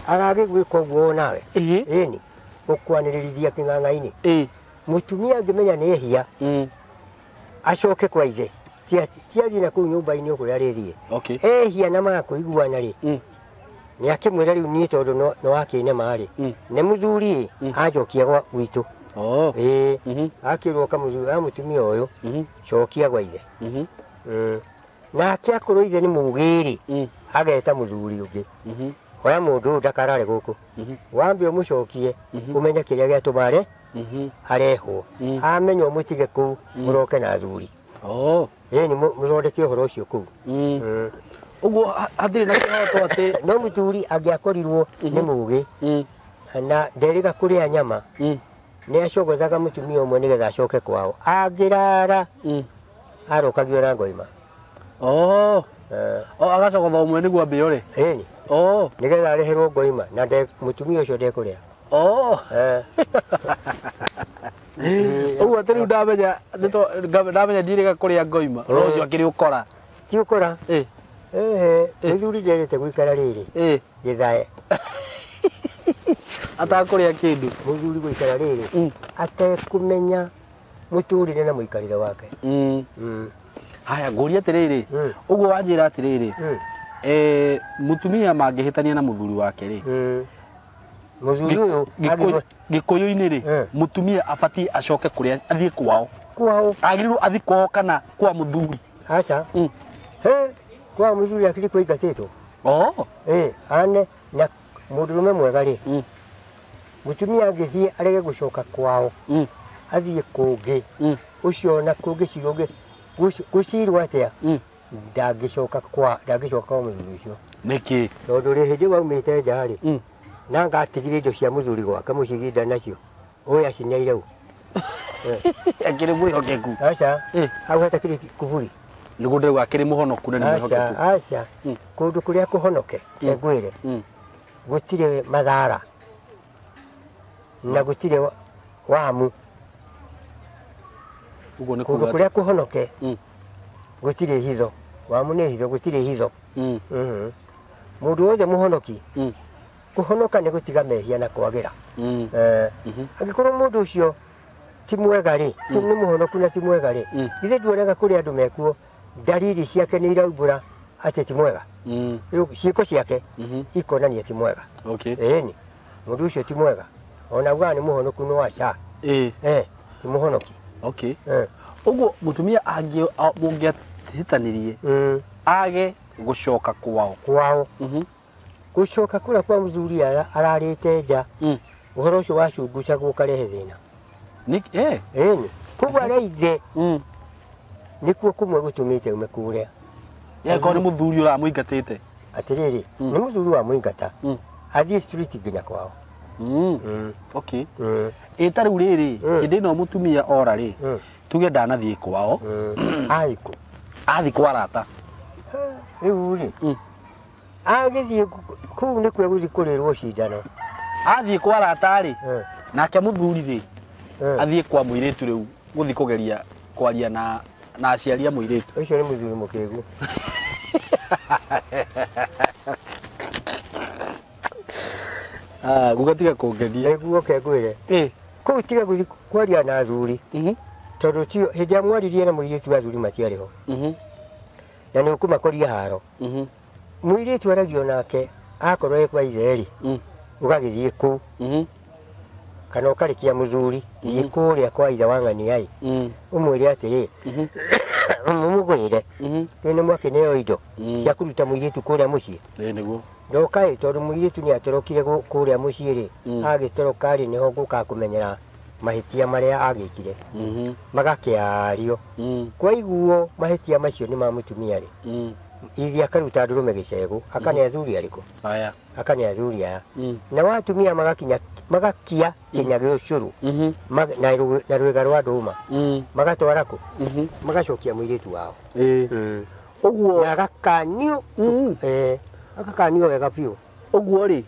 Agagĩgwĩka ũguo onawe. Ĩni. Gũkwanĩrĩrithia kĩng'ang'a-inĩ. Mũtumia angĩmenya nĩ ehia. Acoke kwa ithe. Ti athiĩ na kũu nyũmba-inĩ kũrĩa arĩthiĩ. Ehia na maga kũiguana rĩ. Nĩ akĩmwĩra rĩu niĩ tondũ no wakĩnema rĩ. Nĩ mũthuri ĩ anjokia gwa gwitũ. Ĩĩ. Akĩrwo kamũthuri a mũtumia ũyũ cokia gwa ithe. Nake akorwo ithe nĩ mũgĩ rĩ ageta mũthuri ũngĩ. Oya mũndũ ũyũ ndakarare gũkũ. Wambe ũmũcokie ũmenye kĩrĩa gĩatũma are arehwo. Amenya ũmũtige kũu mũroke na athuri. Ĩni mũthondeke ũhoro ũcio kũu. Ũguo hatirĩ na kĩhoto atĩ no mũthuri angĩakorirwo nĩ mũgĩ na nderĩga kũrĩa nyama nĩ acogothaga mũtumia ũmwe nĩgetha acoke kwao. Angĩrara arokagio na ngoima. Agacogotha ũmwe nĩguo ambe ore. Ĩni. Nĩgetha areherwo ngoima na mũtumia ũcio ndekũrĩa. Ũguo atĩ rĩu ndamenya ndamenya ndirĩga kũrĩa ngoima. No ũcio akĩrĩ ũkora. Ti ũkora. Mũthuri nderĩte gũikara rĩrĩ. Gĩthae. Atakũrĩa kĩndũ. Mũthuri gũikara rĩrĩ. Atekũmenya mũtũrĩre na mũikarĩre wake. Haya ngũria atĩrĩrĩ. Ũguo wanjĩra atĩrĩrĩ. Mũtumia mangĩhĩtania na mũthuri wake rĩ. Mũthuri ũyũ Gĩkũyũ-inĩ rĩ, mũtumia abatiĩ acoke kũrĩa athiĩ kwao. Kwao. Agĩrĩirwo athiĩ kwao kana kwa mũthuri? Aca. Kwa mũthuri akĩrĩ kũingatĩtwo. Ane na mũndũrũme mwega rĩ. Mũtumia angĩthiĩ arege gũcoka kwao. Athiĩ kũngĩ. Ũcio na kũngĩ cirwo gũcirwo atĩa? Ndangĩcoka kwa ndangĩcoka kwa mũthuri ũcio. Nĩkĩ? Tondũ rĩ hĩndĩ waumĩte nja rĩ. Na ngatigire indo cia mũthuri gwake mũciĩ nacio. Ũyũ acineire ũ. Akĩrĩ mwĩhokeku. Aca. Hau hatakĩrĩ kuburi. Nĩguo ndĩrauga akĩrĩ mũhonoku na nĩ mwĩhokeku. Aca. Kũndũ kũrĩa kũhonoke, ngwĩre. Gũtirĩ mathara. Na gũtirĩ wamu. Ũguo nĩ kũndũ kũrĩa kũhonoke. Gũtirĩ hitho. Wamu nĩ hitho, gũtirĩ hitho. Mũndũ wothe mũhonoki. Kũhonoka nĩ gũtiga mehia na kwagĩra. Angĩkorwo mũndũ ũcio ti mwega rĩ, nĩ mũhonoku na ti mwega rĩ, ithe nduonaga kũrĩ andũ mekuo ndariri ciake nĩ iraumbũra atĩ ti mwega. Rĩu ciĩko ciake ikonania ti mwega. Ĩni, mũndũ ũcio ti mwega. Ona augaga nĩ mũhonoku no aca. Ti mũhonoki. Ũguo mũtumia mũngĩahĩtanirie age gũcoka kwao. Kwao. Gũcoka kũrĩa kwa mũthuri ararĩte nja. Ũhoro ũcio wacungucagwo ũkarehe thĩna. Ĩni. Koguo arĩa ithe nĩkuo kũmwe gũtũmĩte ume kũrĩa. Angĩkorwo nĩ mũthuri ũramũingatĩte. Atĩrĩrĩ, nĩ mũthuri wamũingata. Athiĩ street nginya kwao. Ĩ ta rĩu rĩrĩ, hĩndĩ ĩno mũtumia ora rĩ, tuge ndanathiĩ kwao. Athiĩ kũ? Athiĩ kwa arata. Rĩu rĩ, agĩthiĩ kũu nĩkuo egũthiĩ kũrĩrwo cindano. Athiĩ kwa arata rĩ, nake mũthuri rĩ, athiĩ kwa mũirĩtu rĩu gũthiĩ kũgeria kwaria na aciari a mũirĩtu. Ũcio nĩ mũthuri mũkĩgu. Guka tiga kũngenia. Nĩguo ke ngwĩre. Kũu tiga gũthiĩ kwaria na athuri. Tondũ ti hĩndĩ ĩrĩa mwaririe na mũirĩtu athuri matiarĩ ho. Na nĩ ũkũmakoria haro. Mũirĩtu aragio nake akorwo e kwa ithe rĩ, ũgagĩthiĩ kũu. Kana ũkarĩkia mũthuri, thiĩ kũrĩa kwa ithe wa ng'ania ĩ. Ũmwĩre atĩrĩ, ũmũgwĩre. Rĩu nĩ mwakĩneo indo cia kũruta mũirĩtu kũrĩa mũciĩ. Nĩguo. Ndoka ĩ tondũ mũirĩtu nĩ atorokire kũrĩa mũciĩ rĩ, agĩtoroka rĩ nĩho ngũkaga kũmenyera mahĩtia marĩa agĩkire. Magakĩario. Kwaiguo mahĩtia macio nĩ ma mũtumia rĩ. Ithe akaruta ndũrũme gĩcegũ, akane athuri arĩkũ? Aya. Akane athuri aya. Na watumia magakinya magakia kinya gĩũcũrũ. Na rwĩga rwa ndũma. Magatwara kũ? Magacokia mũirĩtu wao. Ũguo na agakanio. Agakanio wega biũ. Ũguo rĩ,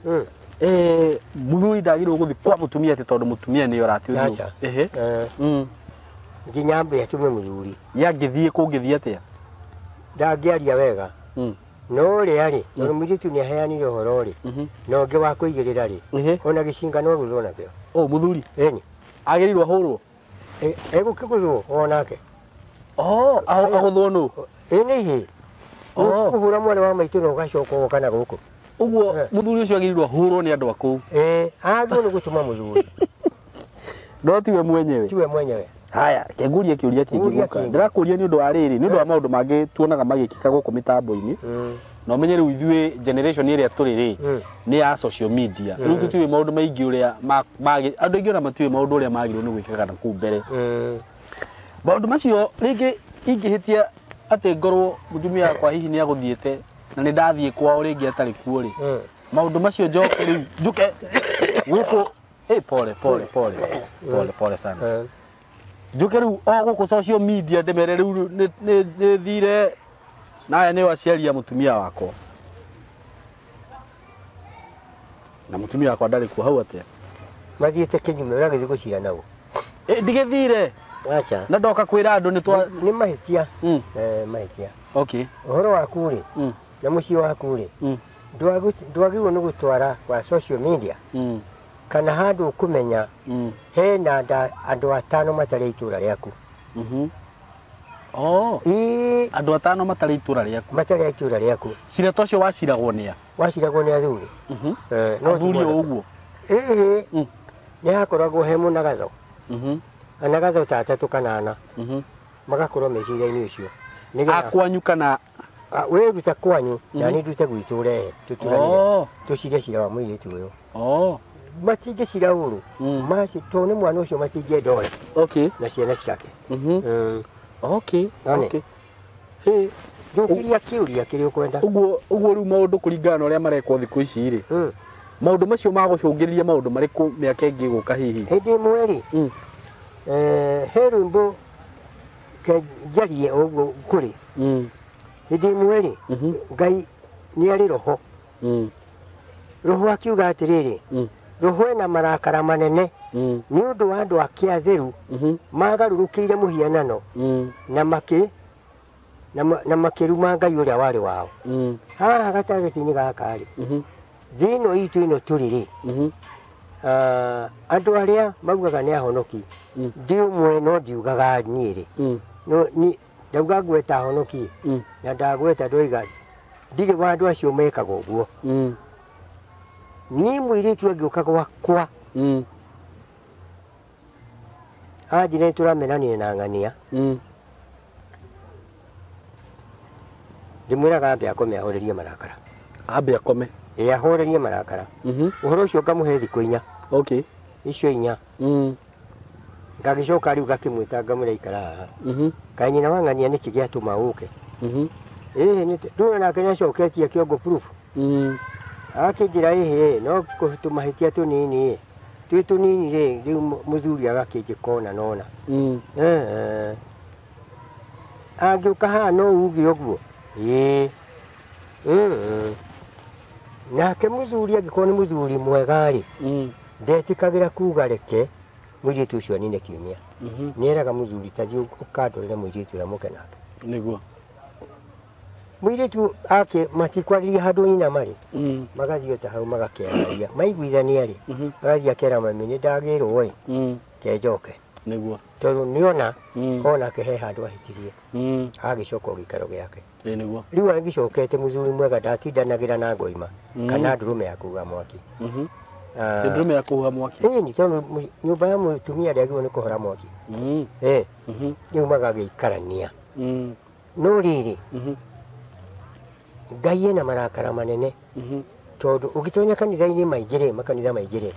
mũthuri ndagĩrĩirwo gũthiĩ kwa mũtumia atĩ tondũ mũtumia nĩ ora ti ũthiũ. Aca. Nginya ambe atume muthuri. Yangĩthiĩ kũngĩthiĩ atĩa? Ndangĩaria wega. No rĩa rĩ, tondũ mũirĩtu nĩ aheanire ũhoro rĩ, na ũngĩ wa kũigĩrĩra rĩ, ona gĩcinga no gũthwo nakĩo. Oh, mũthuri. Ĩni. Agĩrĩirwo ahũrwo? Egũkĩgũthwo onake. Oh, agũthwo nũ? Ĩ nĩ ihĩĩ. Kũhũra mwana wa maitũ na ũgacoka ũgoka na gũkũ. Ũguo mũthuri ũcio agĩrĩirwo ahũrwo nĩ andũ a kũu. Ĩ, agĩrĩirwo nĩ gũtũma mũthuri. No tiwe mwenyewe. Tiwe mwenyewe. Haya, kengurie kĩũria kĩngĩ gũka. Ndĩrakũria nĩ ũndũ wa rĩrĩ, nĩ ũndũ wa maũndũ mangĩ tuonaga magĩkĩka gũkũ mĩtambo-inĩ. Na ũmenye rĩu ithuĩ generation ĩrĩa tũrĩ rĩ, nĩ ya social media. Rĩu tũtiũĩ maũndũ maingĩ ũrĩa andũ aingĩ ona matiũĩ maũndũ ũrĩa magĩrĩirwo nĩ gwĩkĩka na kũu mbere. Maũndũ macio rĩngĩ ingĩhĩtia atĩ ngorwo mũtumia wakwa hihi nĩ agũthiĩte na nĩ ndathiĩ kwao rĩngĩ atarĩ kuo rĩ. Maũndũ macio njoke rĩu njũke gũkũ. Pole pole pole pole pole sana. Njoke rĩu o gũkũ social media ndĩmere rĩu nĩ thire na aya nĩo aciari a mũtumia wakwa. Na mũtumia wakwa ndarĩ kuo hau atĩa? Mathiĩte kĩnyume ũragĩthiĩ gũcira nao. Ndigĩthire. Aca. Na ndoka kwĩra andũ nĩ twa nĩ mahĩtia. Mahĩtia. Okay. Ũhoro waku rĩ, na mũciĩ waku rĩ, ndwagĩrĩirwo nĩ gũtwara kwa social media. Kana handũ ũkũmenya hena andũ atano matarĩ itũra rĩaku. Oh. Andũ atano matarĩ itũra rĩaku. Matarĩ itũra rĩaku. Cira ta ũcio waciragwo nĩ a? Waciragwo nĩ athuri. No athuri o ũguo. Nĩ hakoragwo he mũnagatho. Anagatho ta atatũ kana ana. Magakorwo me cira-inĩ ũcio. A kwanyu kana wĩruta kwanyu na nĩ ndute gwitũ ũrehe tũturanĩre. Tũcire cira wa mũirĩtu ũyũ. Matingĩcira ũru. Maci tondũ nĩ mwana ũcio matingĩenda ore. Okay. Na ciana ciake. Okay. Okay. Hey, ndũkĩria kĩũria kĩrĩa ũkwenda. Ũguo ũguo rĩu maũndũ kũringana na ũrĩa marekwo thikũ ici rĩ. Maũndũ macio magũcũngĩrĩria maũndũ marĩkũ mĩaka ĩngĩ gũka hihi? Hĩndĩ ĩmwe rĩ, he rwĩmbo njarie ũguo kũrĩ. Hĩndĩ ĩmwe rĩ, Ngai nĩ arĩ roho. Roho akiuga atĩrĩrĩ, roho ena marakara manene nĩ ũndũ wa andũ ake atheru magarũrũkĩire mũhianano na makĩruma Ngai ũrĩa warĩ wao. Haha gatagatĩ-inĩ gaka rĩ, thĩ ĩno itũ ĩno tũrĩ rĩ, andũ arĩa maugaga nĩ ahonoki, ndi ũmwe no ndiugaga niĩ rĩ, no ndauga ngweta ahonoki na ndagweta ndoiga ndirĩ wa andũ acio mekaga ũguo. Niĩ mũirĩtu angĩũka gwakwa anjĩre nĩ tũramenanire na ng'ania, ndĩmwĩraga ambe akome ahorerie marakara. Ambe akome? Ĩ, ahorerie marakara. Ũhoro ũcio ngamũhe thikũ inya. Okay. Icio inya. Ngagĩcoka rĩu ngakĩmwĩta ngamwĩra ikara haha. Kaĩ nyina wa ng'ania nĩkĩ gĩatũma ũke? Ĩhĩ, ndũĩ nake nĩacoketie kĩongo proof. Akĩnjĩra ĩhĩ, no tũmahĩtia tũnini ĩ, twĩ tũnini rĩ, rĩu mũthuri agakĩnjĩka ona na ona. Angĩũka haha no uge ũguo? Ĩĩ. Nake mũthuri angĩkorwo nĩ mũthuri mwega rĩ, ndetĩkagĩra kuga reke mũirĩtu ũcio anine kiumia. Nĩeraga mũthuri ta thiĩ ũkandorere mũirĩtu ũrĩa mũke nake. Nĩguo. Mũirĩtu ake matikwarĩria handũ nyina marĩ, magathiĩ ta hau magakĩararia, maiguithania rĩ, agathiĩ akera mami nĩ ndagĩrwo ĩ, ke njoke. Nĩguo. Tondũ nĩona onake he handũ ahĩtirie, agĩcoka o gĩikaro gĩake. Nĩguo. Rĩu angĩcokete mũthuri mwega ndatindanagĩra na ngoima kana ndũrũme ya kũhuha mwaki. Ndũrũme ya kũhuha mwaki? Ĩni, tondũ nyũmba ya mũtumia ndĩagĩrĩirwo nĩ kũhora mwaki. Rĩu magagĩikarania. No rĩrĩ, Ngai ena marakara manene tondũ ũngĩtonya kanitha-inĩ maingĩ rĩ, makanitha maingĩ rĩ,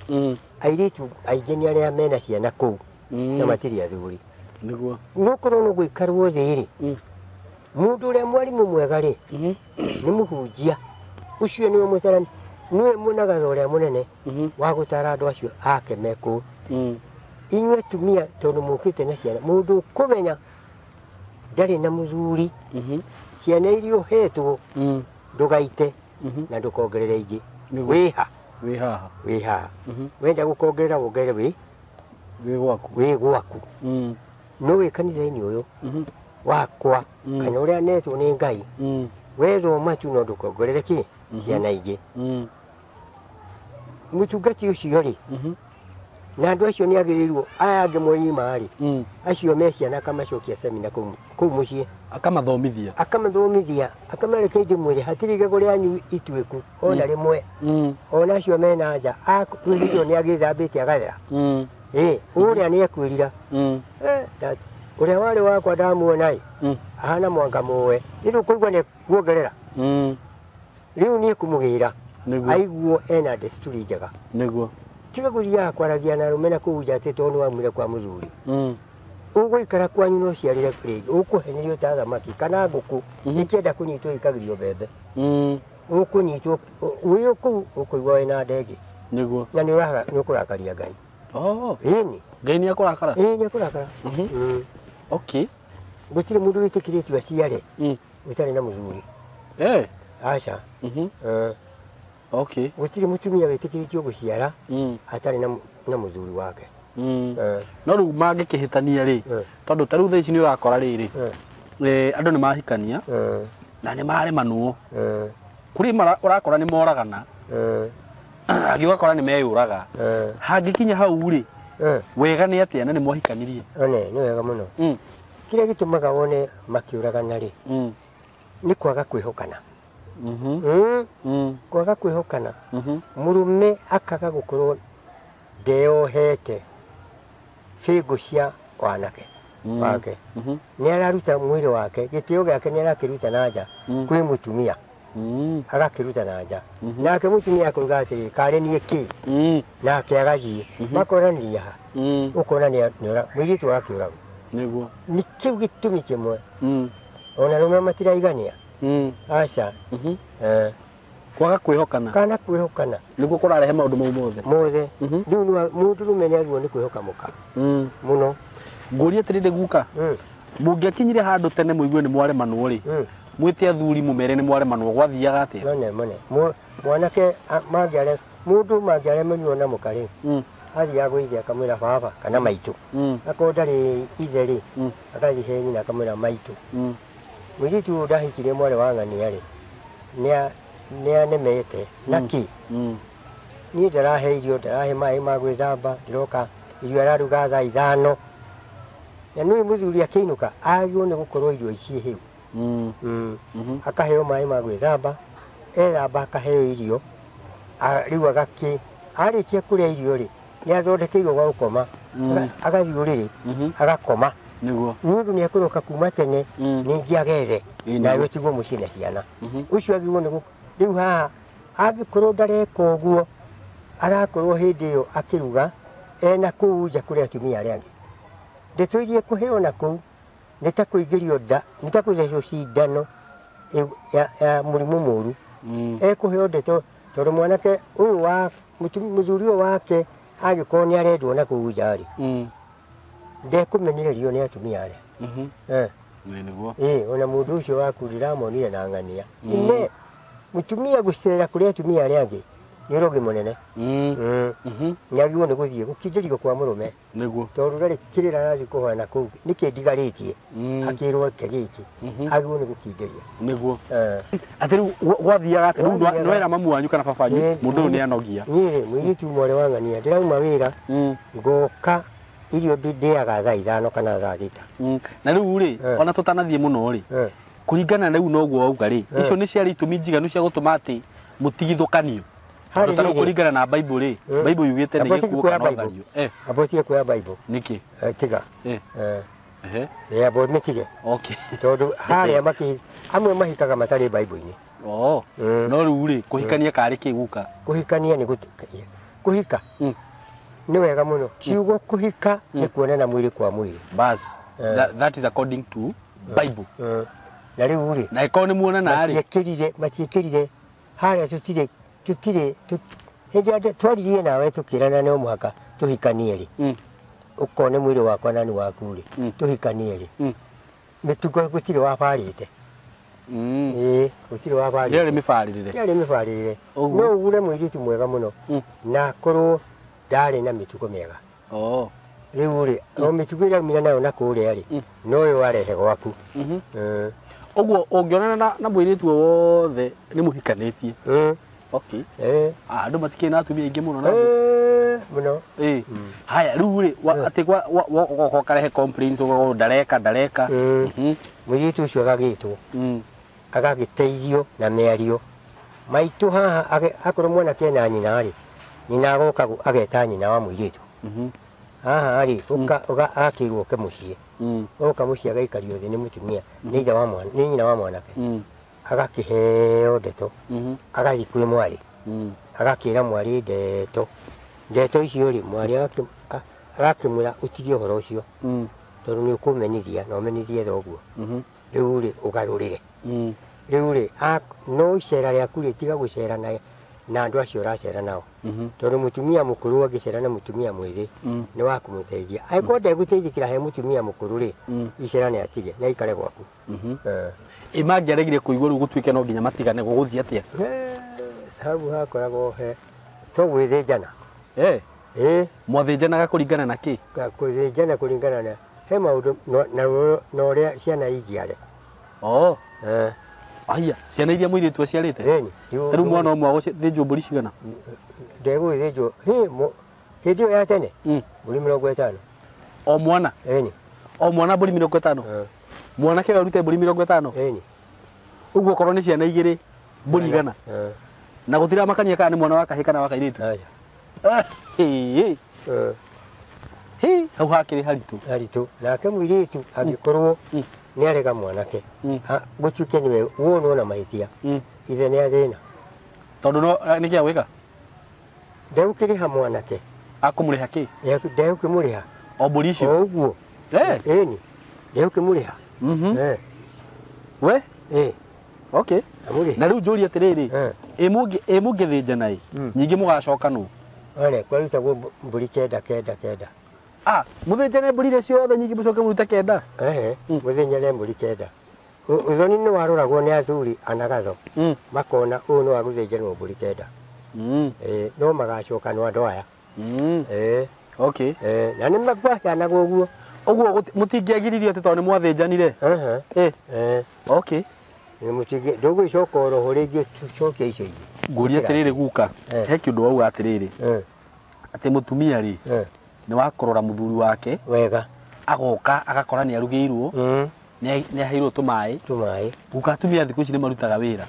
airĩtu aingĩ nĩ arĩa mena ciana kũu na matirĩ athuri. Nĩguo. No korwo no gũikarwo thĩ rĩ, mũndũ ũrĩa mwarimũ mwega rĩ, nĩ mũhunjia. Ũcio nĩwe mũtarani, nĩwe mũnagatha ũrĩa mũnene wa gũtara andũ acio ake me kũu. Inyuĩ atumia tondũ mũkĩte na ciana, mũndũ ũkũmenya ndarĩ na mũthuri, ciana iria ũhetwo ndũgaite na ndũkongerere ingĩ. Wĩha. Wĩ haha. Wĩ haha. Wenda gũkongerera wongerere wĩ Wĩ gwaku. Wĩ gwaku. No wĩ kanitha-inĩ ũyũ wakwa kana ũrĩa netwo nĩ Ngai wethoma tu no ndũkongerere kĩ ciana ingĩ. Mũtungati ũcio rĩ na andũ acio nĩ agĩrĩirwo aya angĩ moima rĩ acio me ciana akamacokia semina kũu mũciĩ akamathomithia akamareke ndĩmwĩre hatirĩ igego rĩanyu ituĩku ona rĩmwe ona acio mena nja kwĩhithio nĩ agĩthambĩte agathera ũrĩa nĩ ekwĩrira ũrĩa warĩ wakwa ndamuona ĩ ahana mwanga mũe rĩu kũigua nĩ kuongerera rĩu nĩ ekũmũgĩra aiguo ena desturi njega nĩguo tiga gũthiaga kwaragia na arũme na kũu nja atĩ tondũ nĩwaumire kwa mũthuri ũgũikara kwanyu no ciarĩre rĩngĩ ũkũhenerio ta thamaki kana ngũkũ ĩkĩenda kũnyitwo ĩkagĩrio mbembe ũkũnyitwo wĩ kũu ũkũigua wĩna ndenge nĩguo na nĩ ũkũrakaria Ngai. Ĩni Ngai nĩ akũrakara ĩĩ nĩ akũrakara. Okay. Gũtirĩ mũndũ wĩtĩkĩrĩtio aciare ũtarĩ na mũthuri. Aca. Okay. Gũtirĩ mũtumia wĩtĩkĩrĩtio gũciara atarĩ na mũthuri wake. No rĩu mangĩkĩhĩtania rĩ tondũ ta rĩu thaa ici nĩ ũrakora rĩrĩ andũ nĩ mahikania na nĩ maremanwo kũrĩ ũrakora nĩ moragana angĩ ũgakora nĩ meyũraga hangĩkinya hau rĩ wega nĩ atĩa na nĩ mwahikanirie? One nĩ wega mũno. Kĩrĩa gĩtũmaga wone makĩũragana rĩ nĩ kwaga kwĩhokana. Kwaga kwĩhokana mũrũme akaga gũkorwo ndeyohete bĩngũ cia wanake wake nĩ araruta mwĩrĩ wake gĩtĩo gĩake nĩ arakĩruta na nja kwĩ mũtumia agakĩruta na nja nake mũtumia akauga atĩrĩ karĩ niĩ kĩ nake agathiĩ makoranĩria ha ũkona mũirĩtu agakĩũragwo nĩguo nĩ kĩu gĩtũmi kĩmwe ona arũme matiraigania aca kwaga kwĩhokana kana kwĩhokana nĩguo kũrarehe maũndũ mau mothe mothe rĩu mũndũrũme nĩ agĩrĩirwo nĩ kwĩhoka mũka mũno. Ngũrie atĩrĩrĩ guka mũngĩakinyire handũ tene mũigue nĩ mwaremanwo rĩ mwĩte athuri mũmere nĩ mwaremanwo gwathiaga atĩa? None mone mwanake mangĩare mũndũ mangĩaremanwo na mũka rĩ athiaga gwĩ ithe akamwĩra baba kana maitũ akorwo ndarĩ ithe rĩ agathiĩ he nyina akamwĩra maitũ mũirĩtu ũyũ ndahikirie mwarĩ wa ng'ania rĩ nĩ anemete na kĩ niĩ ndarahe irio ndarahe maĩ ma gwĩthamba ndĩroka irio araruga thaa 5 na nĩũĩ mũthuri akĩinũka agĩrĩirwo nĩ gũkorwo irio ici hĩu akaheo maĩ ma gwĩthamba ethamba akaheo irio rĩu agakĩ arĩkia kũrĩa irio rĩ nĩ athondekeirwo gwa gũkoma agathiĩ ũrĩrĩ agakoma nĩguo nĩ ũndũ nĩ ekũroka kuma tene ningĩ agethe nawe ũtigwo mũciĩ na ciana ũcio agĩrĩirwo nĩ rĩu haha angĩkorwo ndareka ũguo arakorwo hĩndĩ ĩyo akĩruga ena kũu nja kũrĩ atumia arĩa angĩ ndeto iria ekũheo na kũu nĩ ta kũingĩrio nda nĩ ta kũthecwo cindano ya mũrimũ mũru ekũheo ndeto tondũ mwanake ũyũ wa mũthuri ũyũ wake angĩkorwo nĩ arendwo na kũu nja rĩ ndekũmenererio nĩ atumia arĩa nĩguo ona mũndũ ũcio waku ndĩramonire na ng'ania ine mũtumia gũcera kũrĩ atumia arĩa angĩ nĩ ũrogi mũnene nĩ agĩrĩirwo nĩ gũthiĩ gũkindĩrio kwa mũrũme nĩguo tondũ ndarĩ kĩrĩra arathiĩ kũhoya na kũu nĩkĩ ndigarĩtie akĩrwo ke gĩkĩ agĩrĩirwo nĩ gũkindĩria nĩguo atĩ rĩu gwathiaga atĩ rĩu nĩwera mamu wanyu kana baba wanyu mũndũ ũyũ nĩ anogia niĩ rĩ mũirĩtu mwarĩ wa ng'ania ndĩrauma wĩra ngoka irio ndĩaga thaa 5 kana thaa 6 na rĩu rĩ ona tũtanathiĩ mũno rĩ kũringana rĩu noguo wauga rĩ icio nĩ ciarĩ itũmi njiganu cia gũtũma atĩ mũtigithũkanio Harĩ tondũ rĩrĩ kũringana na Bible rĩ Bible yugĩte nĩ gĩkuũ kana ũthario amba ũtige kuoya Bible nĩkĩ tiga amba ũmĩtige okay tondũ harĩa amwe mahikaga matarĩ Bible-inĩ no rĩu rĩ kũhikania karĩ kĩ guka kũhikania nĩ kũhika nĩ wega mũno kiugo kũhika nĩ kuonana mwĩrĩ kwa mwĩrĩ bas that is according to Bible na rĩu rĩ na ĩkorwo nĩ muonana rĩ matiĩkĩrire harĩa tũtirĩ hĩndĩ ĩrĩa twaririe nawe tũkĩrana no mũhaka tũhikanie rĩ ũkone mwĩrĩ wakwa na nĩ waku rĩ tũhikanie rĩ mĩtugo gũtirĩ wabarĩte ĩĩ gũtirĩ wabarĩte ndĩarĩ mĩbarĩrĩre ndĩarĩ mĩbarĩrĩre no ũgũre mũirĩtu mwega mũno na akorwo ndarĩ na mĩtugo mĩega Rĩu rĩ o mĩtugo ĩrĩa aumire nayo na kũrĩa rĩ noyo warehe gwaku. Ũguo ũngĩonana na mũirĩtu o wothe nĩ mũhikanĩtie. Okay. Andũ matikĩrĩ na atumia aingĩ mũno na mũno. Haya rĩu rĩ atĩ gwa ũkarehe complaints ũgakorwo ndareka ndareka. Mũirĩtu ũcio agagĩtwo. Agagĩteithio na mĩario. Maitũ haha akorwo mwanake na nyina rĩ, nyina agoka ageta nyina wa mũirĩtu. Haha rĩ agakĩrwo oke mũciĩ. Oka mũciĩ agaikario thĩ nĩ mũtumia, nĩ ithe wa mwana, nĩ nyina wa mwanake. Agakĩheo ndeto. Agathiĩ kwĩ mwarĩ. Agakĩra mwarĩ ndeto. Ndeto icio rĩ mwarĩ agakĩmwĩra ũtige ũhoro ũcio. Tondũ nĩ ũkũmenithia na ũmenithie thoguo. Rĩu rĩ ũgarũrĩre. Rĩu rĩ no icera rĩaku rĩ tiga gũcera na andũ acio ũracera nao. Tondũ mũtumia mũkũrũ angĩcera na mũtumia mwĩthĩ nĩ wa kũmũteithia. Angĩkorwo ndegũteithĩkĩra he mũtumia mũkũrũ rĩ, icera nĩ atige na aikare gwaku. Ĩ mangĩaregire kũigua rĩu gũtuĩke no nginya matigane gũgũthiĩ atĩa? Hau hakoragwo he to gwĩthĩnjana. Mwathĩnjanaga kũringana na kĩ? Gũthĩnjana kũringana na he maũndũ na ũrĩa ciana injiare. Aya, ciana iria mũirĩtu aciarĩte? Rĩu mwana ũmwe agũthĩnjwo mbũri cigana? Ndegũgĩthĩnjwo hĩndĩ ĩyo ya tene mbũri 50. O mwana? O mwana mbũri 50? Mwanake we arute mbũri 50? Ũguo okorwo nĩ ciana igĩrĩ mbũri 100. Na gũtiramakania kana nĩ mwana wa kahĩĩ kana wa kairĩtu? Hau hakĩrĩ haritũ. Haritũ. Nake mũirĩtu angĩkorwo nĩ arega mwanake gũtuĩke nĩwe wonwo na mahĩtia, ithe nĩ athĩna. Tondũ no nĩkĩ agwĩka? Ndegũkĩrĩha mwanake. Akũmũrĩha kĩ? Ndegũkĩmũrĩha. O mbũri icio? O ũguo. Ĩni. Ndegũkĩmũrĩha. We? Okay. Na rĩu njũrie atĩrĩrĩ, ĩ mũngĩthĩnjana ĩ, nyingĩ mũgacoka nũ? One, kwarutagwo mbũri 9 9 9. Mũthĩnjane mbũri iria ciothe nyingĩ mũcoke mũrute 9? Mũthĩnjane mbũri 9. Ũthoni nĩ waroragwo nĩ athuri anagatho. Makona ũyũ nĩ wa gũthĩnjanwo mbũri 9. No magacoka no andũ aya. Okay. Na nĩ makwatanaga ũguo. Ũguo mũtingĩagiririo atĩ tondũ nĩ mwathĩnjanire? Okay. Ndũgũgĩcoka oroho rĩngĩ tũcoke icio ingĩ. Ngũrie atĩrĩrĩ guka, he kĩũndũ wauga atĩrĩrĩ, atĩ mũtumia rĩ nĩ wa kũrora mũthuri wake wega, agoka agakora nĩ arugĩirwo, nĩ aheirwo tũmaĩ. Guka atumia thikũ ici nĩ marutaga wĩra.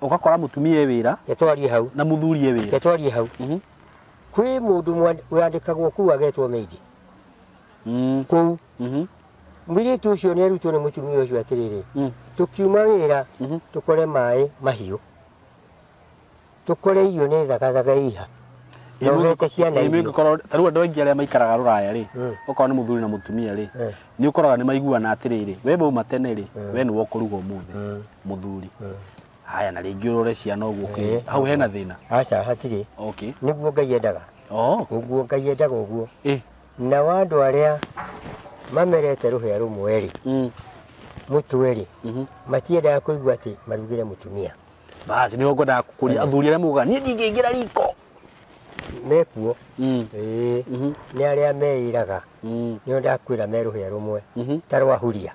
Ũgakora mũtumia e wĩra twarie hau na mũthuri e wĩra. Twarie hau. Kwĩ mũndũ wandĩkagwo kũu agetwo maid. Kũu. Mũirĩtu ũcio nĩ arutwo nĩ mũtumia ũcio atĩrĩrĩ, tũkiuma wĩra tũkore maĩ mahiũ, tũkore irio nĩ thagathaga iha. Ta rĩu andũ aingĩ arĩa maikaraga rũraya rĩ, okorwo nĩ mũthuri na mũtumia rĩ, nĩ ũkoraga nĩ maiguana atĩrĩrĩ, we wauma tene rĩ, we nĩwe ũkũruga ũmũthĩ, mũthuri. Haya na rĩngĩ ũrore ciana ũguo, hau hena thĩna? Aca, hatirĩ. Okay. Nĩguo Ngai endaga. Ũguo Ngai endaga ũguo. Nao andũ arĩa mamerete rũhĩa rũmwe rĩ, mũtwe rĩ, matiendaga kũigua atĩ marugĩre mũtumia. Basi nĩho ngwendaga kũkũria athuri arĩa mugaga niĩ ndingĩingĩra riko. Mekuo. Nĩ arĩa meĩraga. Nĩo ndakwĩra me rũhĩa rũmwe ta rwa huria.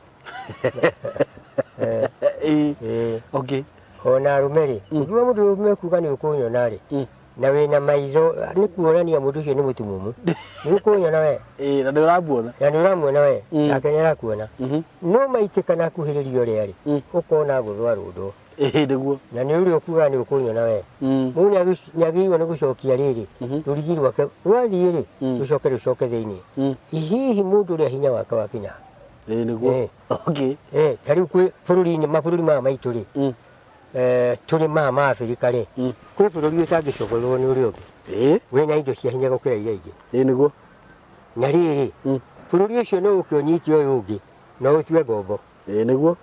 Okay. Ona arũme rĩ, ũkiuga mũndũ ũrũme kuga nĩ ũkũnyona rĩ, na wĩna maitho nĩ kuonania mũndũ ũcio nĩ mũtumumu. Nĩ ũkũnyona we. Na nĩ ũramuona. Na nĩ ũramuona we, nake nĩ arakuona. No maitĩka na akuhĩrĩria ũrĩa rĩ, ũkona gũthwa rũndũ. Nĩguo. Na nĩ ũrĩa ũkugaga nĩ ũkũnyona we. Mũndũ nĩ agĩrĩirwo nĩ gũcokia rĩrĩ, rũrigi rwake rwathiĩ rĩ, rũcoke rũcoke thĩinĩ. Hihi mũndũ ũrĩa hinya wake wakinya. Nĩguo. Okay. Ta rĩu kwĩ bũrũri-inĩ, mabũrũri maya maitũ rĩ, tũrĩ maya ma Abirika rĩ, kwĩ bũrũri ũtangĩcokorwo nĩ ũrĩa ũngĩ. Wĩna indo cia hinya gũkĩra iria ingĩ. Nĩguo. Na rĩrĩ, bũrũri ũcio no ũke ũnyite ũyũ ũngĩ, no ũtue ngombo. Nĩguo.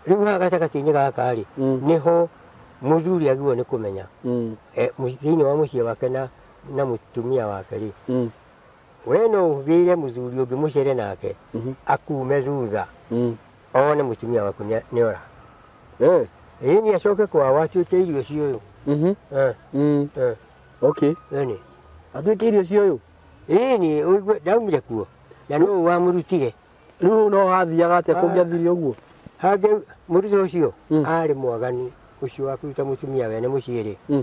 Rĩu haha gatagatĩ-inĩ gaka rĩ, nĩho mũthuri agĩrĩirwo nĩ kũmenya. Thĩinĩ wa mũciĩ wake na mũtumia wake rĩ, we no ũgĩre mũthuri ũngĩ mũcere nake, akume thutha, one mũtumia waku nĩ ora. Ĩĩ nĩ acoke kwao atuĩke irio cia ũyũ. Okay. Ĩni. Atuĩke irio cia ũyũ? Ĩni ũigue ndaumire kuo na nũ wamũrutire. Rĩu no hathiaga atĩa kũngĩathire ũguo? Hangĩ mũrutwo ũcio arĩ mwaganu ũcio wa kũruta mũtumia wene mũciĩ rĩ.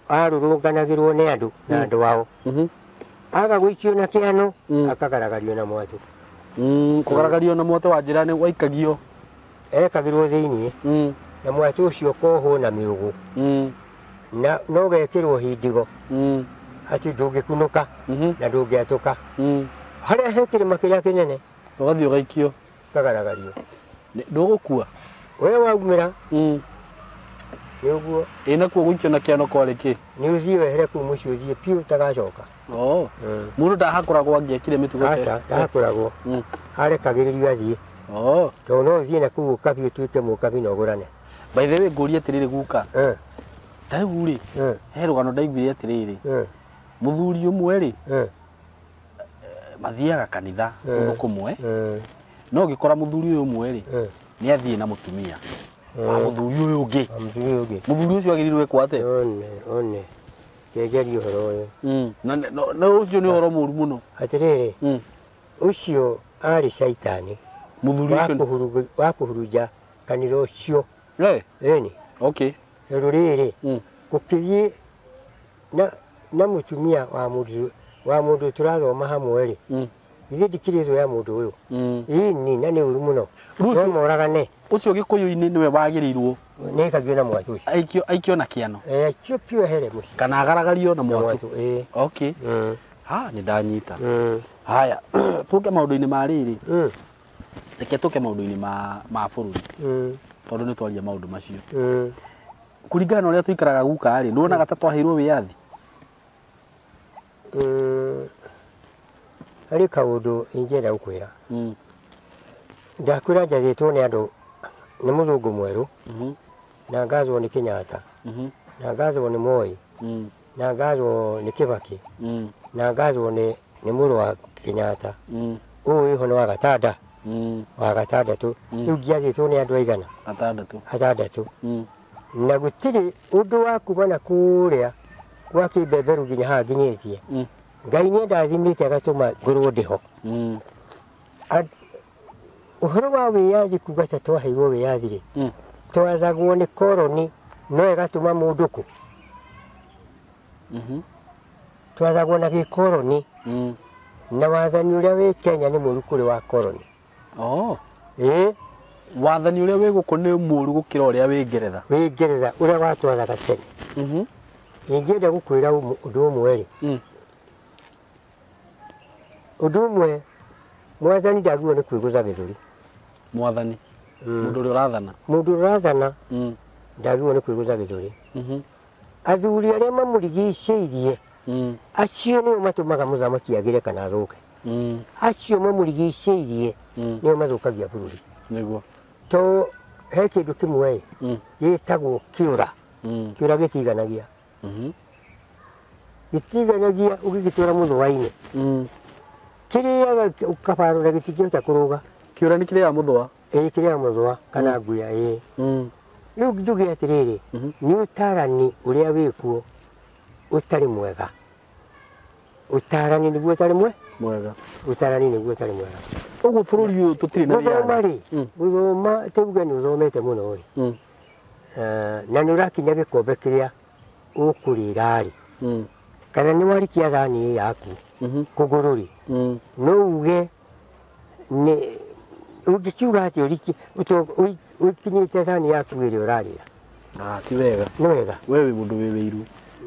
Arũrũnganagĩrwo nĩ andũ na andũ ao. Aga gũikio na kĩano akagaragario na mwatũ. Kũgaragario na mwatũ wa njĩra nĩ waikagio. Ekagĩrwo thĩiniĩ. Na mwatũ ũcio ũkohwo na mĩũgũ. Na no gekĩrwo hindigo. Atĩ ndũngĩkunũka na ndũngĩatũka. Harĩa he kĩrĩma kĩrĩa kĩnene ũgathiĩ ũgaikio. Kagaragario. Ndũgũkua. We waumĩra. Nĩ ũguo. Ĩ nakuo gũikio na kĩano kwarĩ kĩ? Nĩ ũthiĩ wehere kũu mũciĩ ũthiĩ piũ ũtagacoka. Mũndũ ndahakoragwo angĩekire mĩtugo ta ĩyo. Aca, ndahakoragwo. Arekagĩrĩrio athiĩ. Tondũ no ũthiĩ na kũu ũkabi ũtuĩke mũkabi na ũgũrane. By the way ngũrie atĩrĩrĩ guka. Ta rĩu rĩ, he rũgano ndaiguire atĩrĩrĩ. Mũthuri ũmwe rĩ, mathiaga kanitha kũndũ kũmwe. No ũgĩkora mũthuri ũyũ ũmwe rĩ, nĩ athiĩ na mũtumia wa mũthuri ũyũ ũngĩ. Mũthuri ũcio agĩrĩirwo gwĩkwo atĩa? One, one. Kĩenjeria ũhoro ũyũ. Na ũcio nĩ ũhoro mũũru mũno. Atĩrĩrĩ, ũcio arĩ caitani. Mũthuri ũcio wa kũhurunja kanitha ũcio. Ĩni. Okay. Tondũ rĩrĩ, gũkĩthiĩ na mũtumia wa mũndũ tũrathoma hamwe rĩ, ithuĩ ndikĩrĩ thũ ya mũndũ ũyũ. Ĩni na nĩ ũru mũno. No moragane. Ũcio Gĩkũyũ-inĩ nĩwe wagĩrĩirwo. Nĩaikagio na mwatũ ũcio. Aikio na kĩano. Aikio piũ ehere mũciĩ. Kana agaragario na mwatũ. Ĩĩ. Okay. Ha, nĩ ndanyita. Haya, tũke maũndũ-inĩ ma rĩrĩ. Reke tũke maũndũ-inĩ ma bũrũri. Tondũ nĩ twaria maũndũ macio. Kũringana na ũrĩa tũikaraga guka rĩ, nduonaga ta twaheirwo wĩyathi? Harĩ kaũndũ ingĩenda gũkwĩra. Ndakwĩra njathĩtwo nĩ andũ nĩ mũthũngũ mwerũ, na ngathwo nĩ Kenyatta, na ngathwo nĩ Moi, na ngathwo nĩ Kibaki, na ngathwo nĩ mũrũ wa Kenyatta. Ũyũ wĩho nĩ wa gatanda, wa gatandatũ. Rĩu ngiathĩtwo nĩ andũ aigana? Atandatũ. Atandatũ. Na gũtirĩ ũndũ wa kuma na kũrĩa gwa kĩmbemberu nginya haha nginyĩtie. Ngai nĩ andathimĩte agatũma ngorwo ndĩho. Ũhoro wa wĩyathi kuga ta twaheirwo wĩyathi rĩ, twathagwo nĩ koroni no ĩgatũma mũndũ kũ. Twathagwo na gĩkoroni. Na wathani ũrĩa wĩ Kenya nĩ mũũru kũrĩ wa koroni. Ĩĩ. Wathani ũrĩa wĩ gũkũ nĩ mũũru gũkĩra ũrĩa wĩ Ngeretha. Wĩ Ngeretha ũrĩa watwathaga tene. Ingĩenda gũkwĩra ũndũ ũmwe rĩ. Ũndũ ũmwe mwathani ndagĩrĩirwo nĩ kwĩgũtha gĩthũri. Mwathani. Mũndũ ũrĩa ũrathana. Mũndũ ũrĩa ũrathana ndagĩrĩirwo nĩ kwĩgũtha gĩthũri. Athuri arĩa mamũrigicĩirie acio nĩo matũmaga mũthamaki agĩre kana athũke. Acio mamũrigicĩirie nĩo mathũkagia bũrũri. Nĩguo. To he kĩndũ kĩmwe gĩtagwo kĩũra. Kĩũra gĩtiganagia. Gĩtiganagia ũgĩgĩtwara mũthũa-inĩ. Kĩrĩaga ũkabarũra gĩtingĩhota kũrũga. Kĩũra nĩ kĩrĩaga mũthũa? Ĩĩ kĩrĩaga mũthũa kana nguya ĩĩ. Rĩu njuge atĩrĩrĩ, nĩ ũtarani ũrĩa wĩkuo ũtarĩ mwega. Ũtarani nĩguo ũtarĩ mwega. Ũtarani nĩguo ũtarĩ mwega. Ũguo bũrũri ũyũ tũtirĩ na wĩyathi. Gũthoma rĩ, gũthoma tuge nĩ ũthomete mũno rĩ. Na nĩ ũrakinya gĩkombe kĩrĩa ũkũrĩra rĩ. Kana nĩ warikia thani yaku kũgũrũ rĩ, no uge nĩ ũngĩkiuga atĩ ũkinyĩte thani yaku ĩrĩa ũrarĩra. Ti wega. Nĩ wega. We wĩ mũndũ wĩ wĩiru.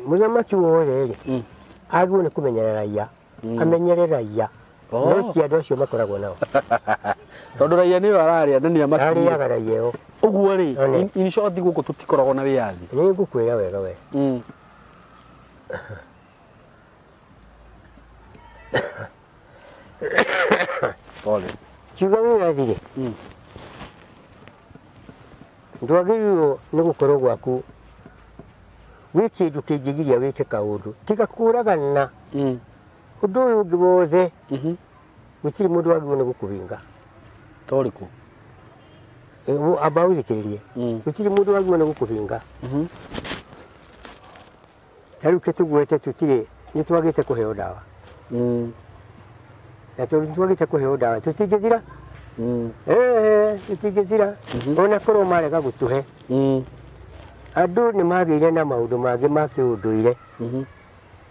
Mũthamaki wothe rĩ, agĩrĩirwo nĩ kũmenyerera raia. Amenyere raia. No ti andũ acio makoragwo nao. Tondũ raia nĩyo ararĩa na nĩ amakinyia. Arĩaga raia ĩyo. Ũguo rĩ, in short gũkũ tũtikoragwo na wĩyathi. Nĩ ngũkwĩra wega we. Pole. Kiuga wĩyathi rĩ, ndwagĩrĩirwo nĩ gũkorwo gwaku gwĩ kĩndũ kĩngĩgiria wĩke kaũndũ tiga kũragana. Ũndũ ũyũ ũngĩ wothe gũtirĩ mũndũ wagĩrĩirwo nĩ gũkũhinga. Ta ũrĩkũ? Amba ũthikĩrĩrie. Gũtirĩ mũndũ wagĩrĩirwo nĩ gũkũhinga. Ta rĩu kĩtũguete tũtirĩ nĩ twagĩte kũheo ndawa. Na tondũ twagĩte kũheo ndawa tũtingĩthira. Tũtingĩthira. Ona korwo marega gũtũhe. Andũ nĩ magĩire na maũndũ mangĩ ma kĩũndũire.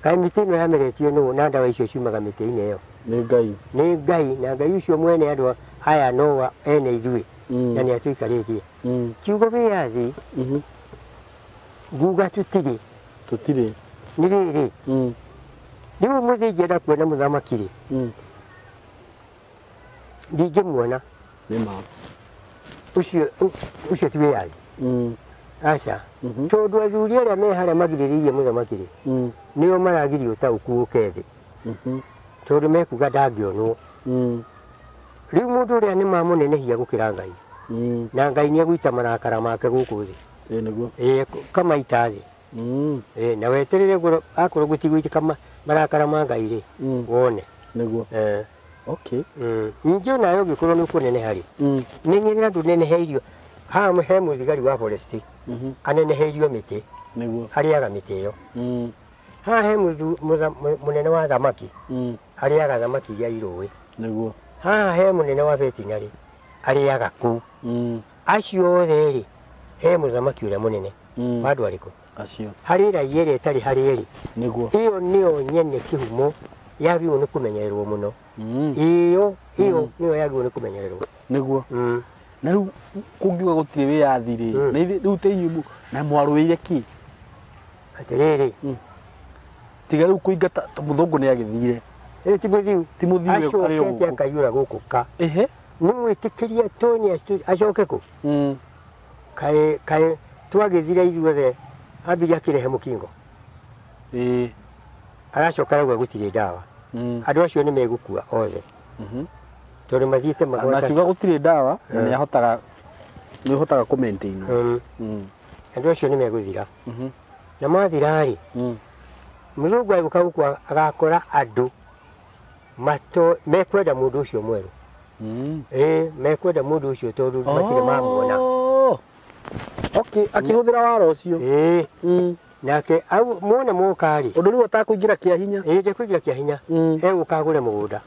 Kaĩ mĩtĩ ĩno yameretio nũ na ndawa icio ciumaga mĩtĩ-inĩ ĩyo? Nĩ Ngai. Nĩ Ngai, na Ngai ũcio mwene andũ aya no ene ithuĩ. Na nĩ atũikarĩtie. Kiugo wĩyathi nguga tũtirĩ. Tũtirĩ. Nĩ rĩrĩ. Rĩu ũmũthĩ ingĩenda kuona mũthamaki rĩ, ndingĩmuona. Nĩ ma. Ũcio ti wĩyathi. Aca. Tondũ athuri arĩa me harĩa magirĩrĩirie mũthamaki rĩ, nĩo maragiria ũtaũku ũke thĩ. Tondũ mekuga ndangĩonwo. Rĩu mũndũ ũrĩa nĩ mamũnenehia gũkĩra Ngai. Na Ngai nĩ egũita marakara make gũkũ thĩ. Ĩĩ nĩguo. Ĩĩ kamaita thĩ. Na weterere akorwo gũtigũitĩka marakara ma Ngai rĩ, wone. Nĩguo. Okay. Ningĩ onawe ũngĩkorwo nĩ ũkũneneha rĩ, menyerera ndũneneheirio. Haha he mũthigari wa forest aneneheirio mĩtĩ. Nĩguo. Arĩaga mĩtĩ ĩyo. Haha he mũnene wa thamaki arĩaga thamaki iria irũĩ. Nĩguo. Haha he mũnene wa veterinary arĩaga kũu. Acio othe rĩ, he mũthamaki ũrĩa mũnene. Wa andũ arĩkũ? Acio. Harĩ raia ĩrĩa ĩtarĩ harĩ ĩrĩ. Nĩguo. Ĩyo nĩyo nyene kĩhumo yagĩrĩirwo nĩ kũmenyererwo mũno. Ĩyo nĩyo yagĩrĩirwo nĩ kũmenyererwo. Nĩguo. Na rĩu kũngiuga gũtirĩ wĩyathi rĩ, na rĩu ta inyuĩ na mwarũĩire kĩ? Atĩrĩrĩ. Tiga rĩu kũingata mũthũngũ nĩ agĩthire. Ĩĩ ti mũthiu. Ti mũthiu arĩ o Acokete gũkũ. akaiyũra gũkũ ka. Ehe. Nĩ mwĩtĩkĩrie Tony acoke kũ? Kaĩ twagĩthire ithuothe ambirie akĩrehe mũkingo. Ĩĩ. Aracoka arauga gũtirĩ ndawa. Andũ acio nĩ megũkua othe. Tondũ mathiĩte magwata. Na akiuga gũtirĩ ndawa na nĩ ahotaga nĩ ũhotaga kũ maintain. Andũ acio nĩ megũthira. Na mathira rĩ, mũthũngũ agĩũka gũkũ agakora andũ mekwenda mũndũ ũcio mwerũ. Ĩĩ mekwenda mũndũ ũcio tondũ matirĩ mamuona. Okay, akĩhũthĩra wara ũcio. Ĩĩ. Nake muona moka rĩ. Ũndũ rĩu atakũingĩra kĩa hinya. Ĩĩ ndekũingĩra kĩa hinya. Egũka agũre mũgũnda.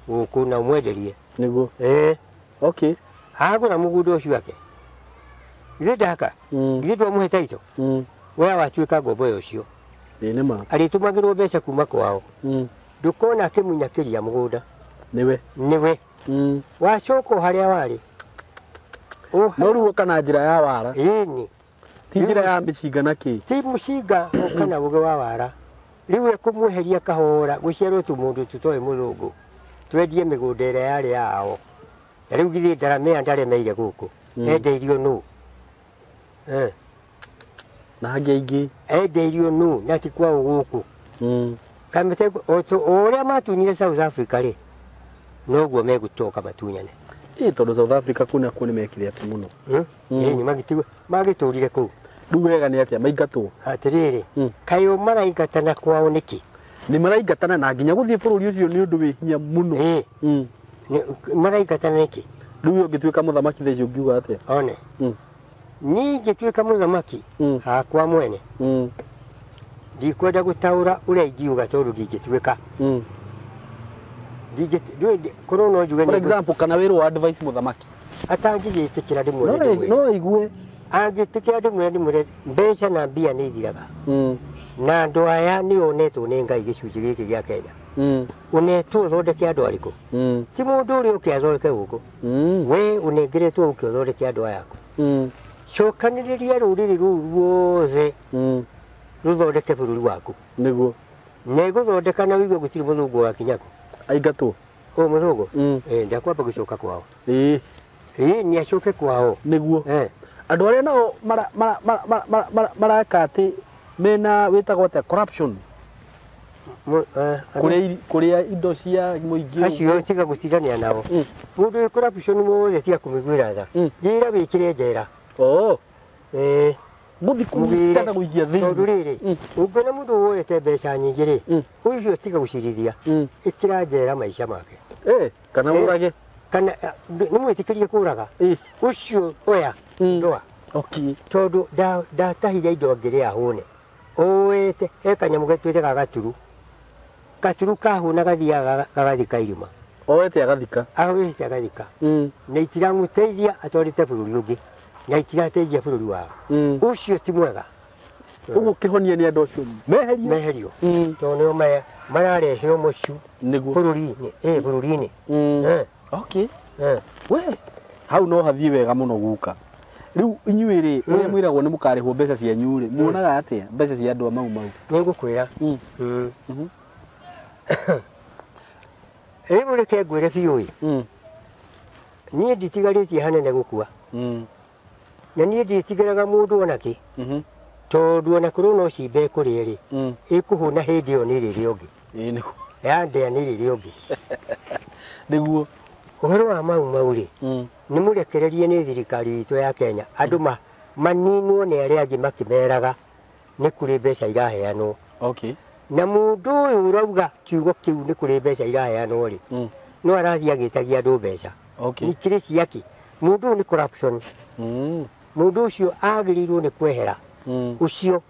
Gũkũ na ũmwenderie. Nĩguo. Ĩĩ. Okay. Agũra mũgũnda ũcio wake. Githĩ ndaka? Githĩ ndwamũhe taito? We watuĩka ngombo ya ũcio. Ĩĩ nĩ ma. Arĩtũmagĩrwo mbeca kuma kwao. Ndũkona akĩmunyakĩria mũgũnda. Nĩwe. Nĩwe. Wacoka o harĩa warĩ. No rĩu ũka na njĩra ya wara. Ĩĩ. Ti njĩra ya mĩcinga na kĩ? Ti mũcinga kana ũgĩ wa wara. Rĩu ekũmweheria kahora gũciarwo tũmũndũ tũtoĩ mũthũngũ. Twendie mĩgũnda ĩrĩa yarĩ yao. Na rĩu githĩ ndaramea ndaremeire gũkũ. Endeirio nũ? Na angĩ aingĩ. Endeirio nũ na ti kwao gũkũ. Kamĩte o ũrĩa matunyire South Africa rĩ, noguo megũcoka matunyane. Ĩĩ tondũ South Africa kũu nakuo nĩ mekire atĩ mũno. Ĩĩ magĩtũrire kũu. Rĩu wega nĩ atĩa maingatwo? Atĩrĩrĩ, kaĩ o maraingatana kwao nĩkĩ? Nĩ maraingatana na nginya gũthiĩ bũrũri ũcio nĩ ũndũ wĩ hinya mũno. Ĩĩ. Maraingatana nĩkĩ? Rĩu ũngĩtuĩka mũthamaki thaa ici ũngiuga atĩa? One. Niĩ ingĩtuĩka mũthamaki hakwa mwene. Ndikwenda gũtaũra ũrĩa ingiuga tondũ ndingĩtuĩka. Korwo no njuge For example, kana wĩrwo advice mũthamaki. Atangĩgĩtĩkĩra ndĩmwĩre ndĩmwĩre. No aigue. Angĩtĩkĩra ndĩmwĩre ndĩmwĩre mbeca na mbia nĩ ithiraga. Na andũ aya nĩ onetwo nĩ Ngai gĩcunjĩ gĩkĩ gĩa Kenya. Ũnetwo ũthondeke andũ arĩkũ? Ti mũndũ ũrĩa ũke athondeke gũkũ. We ũnengeretwo ũke ũthondeke andũ aya aku. Cokanĩrĩria rũrĩrĩ rũu ruothe rũthondeke bũrũri waku. Nĩguo. Na ĩgũthondeka na ũigue gũtirĩ mũthũngũ wakinya kũ. Aingatwo. Ũyũ mũthũngũ? Ĩĩ ndakwamba gũcoka kwao. Ĩĩ. Ĩĩ nĩ acoke kwao. Nĩguo. Andũ arĩa nao mareka atĩ mena wĩtagwo atĩa corruption. Kũrĩa indo cia mũingĩ. Acio tiga gũtirania nao. Mũndũ wĩ corruption wothe tiga kũmũiguĩra tha. Gĩra wĩkĩre njera. Ĩĩ. Mũthiĩ kũnyitana gũikia thĩinĩ. Tondũ rĩrĩ, ũngĩona mũndũ woete mbeca nyingĩ rĩ, ũcio tiga gũcirithia. Ĩkĩra njera maica make. Kana ũrage. Kana nĩ mwĩtĩkĩrie kũraga. Ũcio oya ndoa. Okay. Tondũ ndatahire indo ngĩrĩa hũne. Oete he kanyamũ getwĩte ga gaturu. Katuru kahũna gathiaga gagathika irima. Oete agathika. Oete agathika. Na itiramũteithia atwarĩte bũrũri ũngĩ. Na itirateithia bũrũri wao. Ũcio ti mwega. Ũguo kĩhonia nĩ andũ acio meherio. Meherio. Tondũ nĩo mararehe ũmocu bũrũri-inĩ. Bũrũri-inĩ. Okay. We hau no hathiĩ wega mũno guka. Rĩu inyuĩ rĩ ũrĩa mwĩragwo nĩ mũkarĩhwo mbeca cianyu rĩ muonaga atĩa mbeca cia andũ a Mau Mau? Nĩngũkwĩra. Rĩu reke ngwĩre biũ ĩ. Niĩ nditigarĩtie hanene gũkua. Na niĩ nditigĩraga mũndũ ona kĩ. Tondũ ona korwo no cimbe ĩkũrĩe rĩ, ĩkũhũna hĩndĩ ĩyo nĩ rĩrĩa ũngĩ. Yandĩa nĩ rĩrĩa ũngĩ. Nĩguo. Ũhoro wa Mau Mau rĩ, nĩ mũrekererie nĩ thirikari itũ ya Kenya. Andũ maninwo nĩ arĩa angĩ makĩmeraga nĩ kũrĩ mbeca iraheanwo. Okay. Na mũndũ ũyũ ũrauga kiugo kĩu nĩ kũrĩ mbeca iraheanwo rĩ, no arathiĩ agĩtagia andũ mbeca. Okay. Nĩ kĩrĩ ciake. Mũndũ ũyũ nĩ corruption. Mũndũ ũcio agĩrĩirwo nĩ kwehera. Ũcio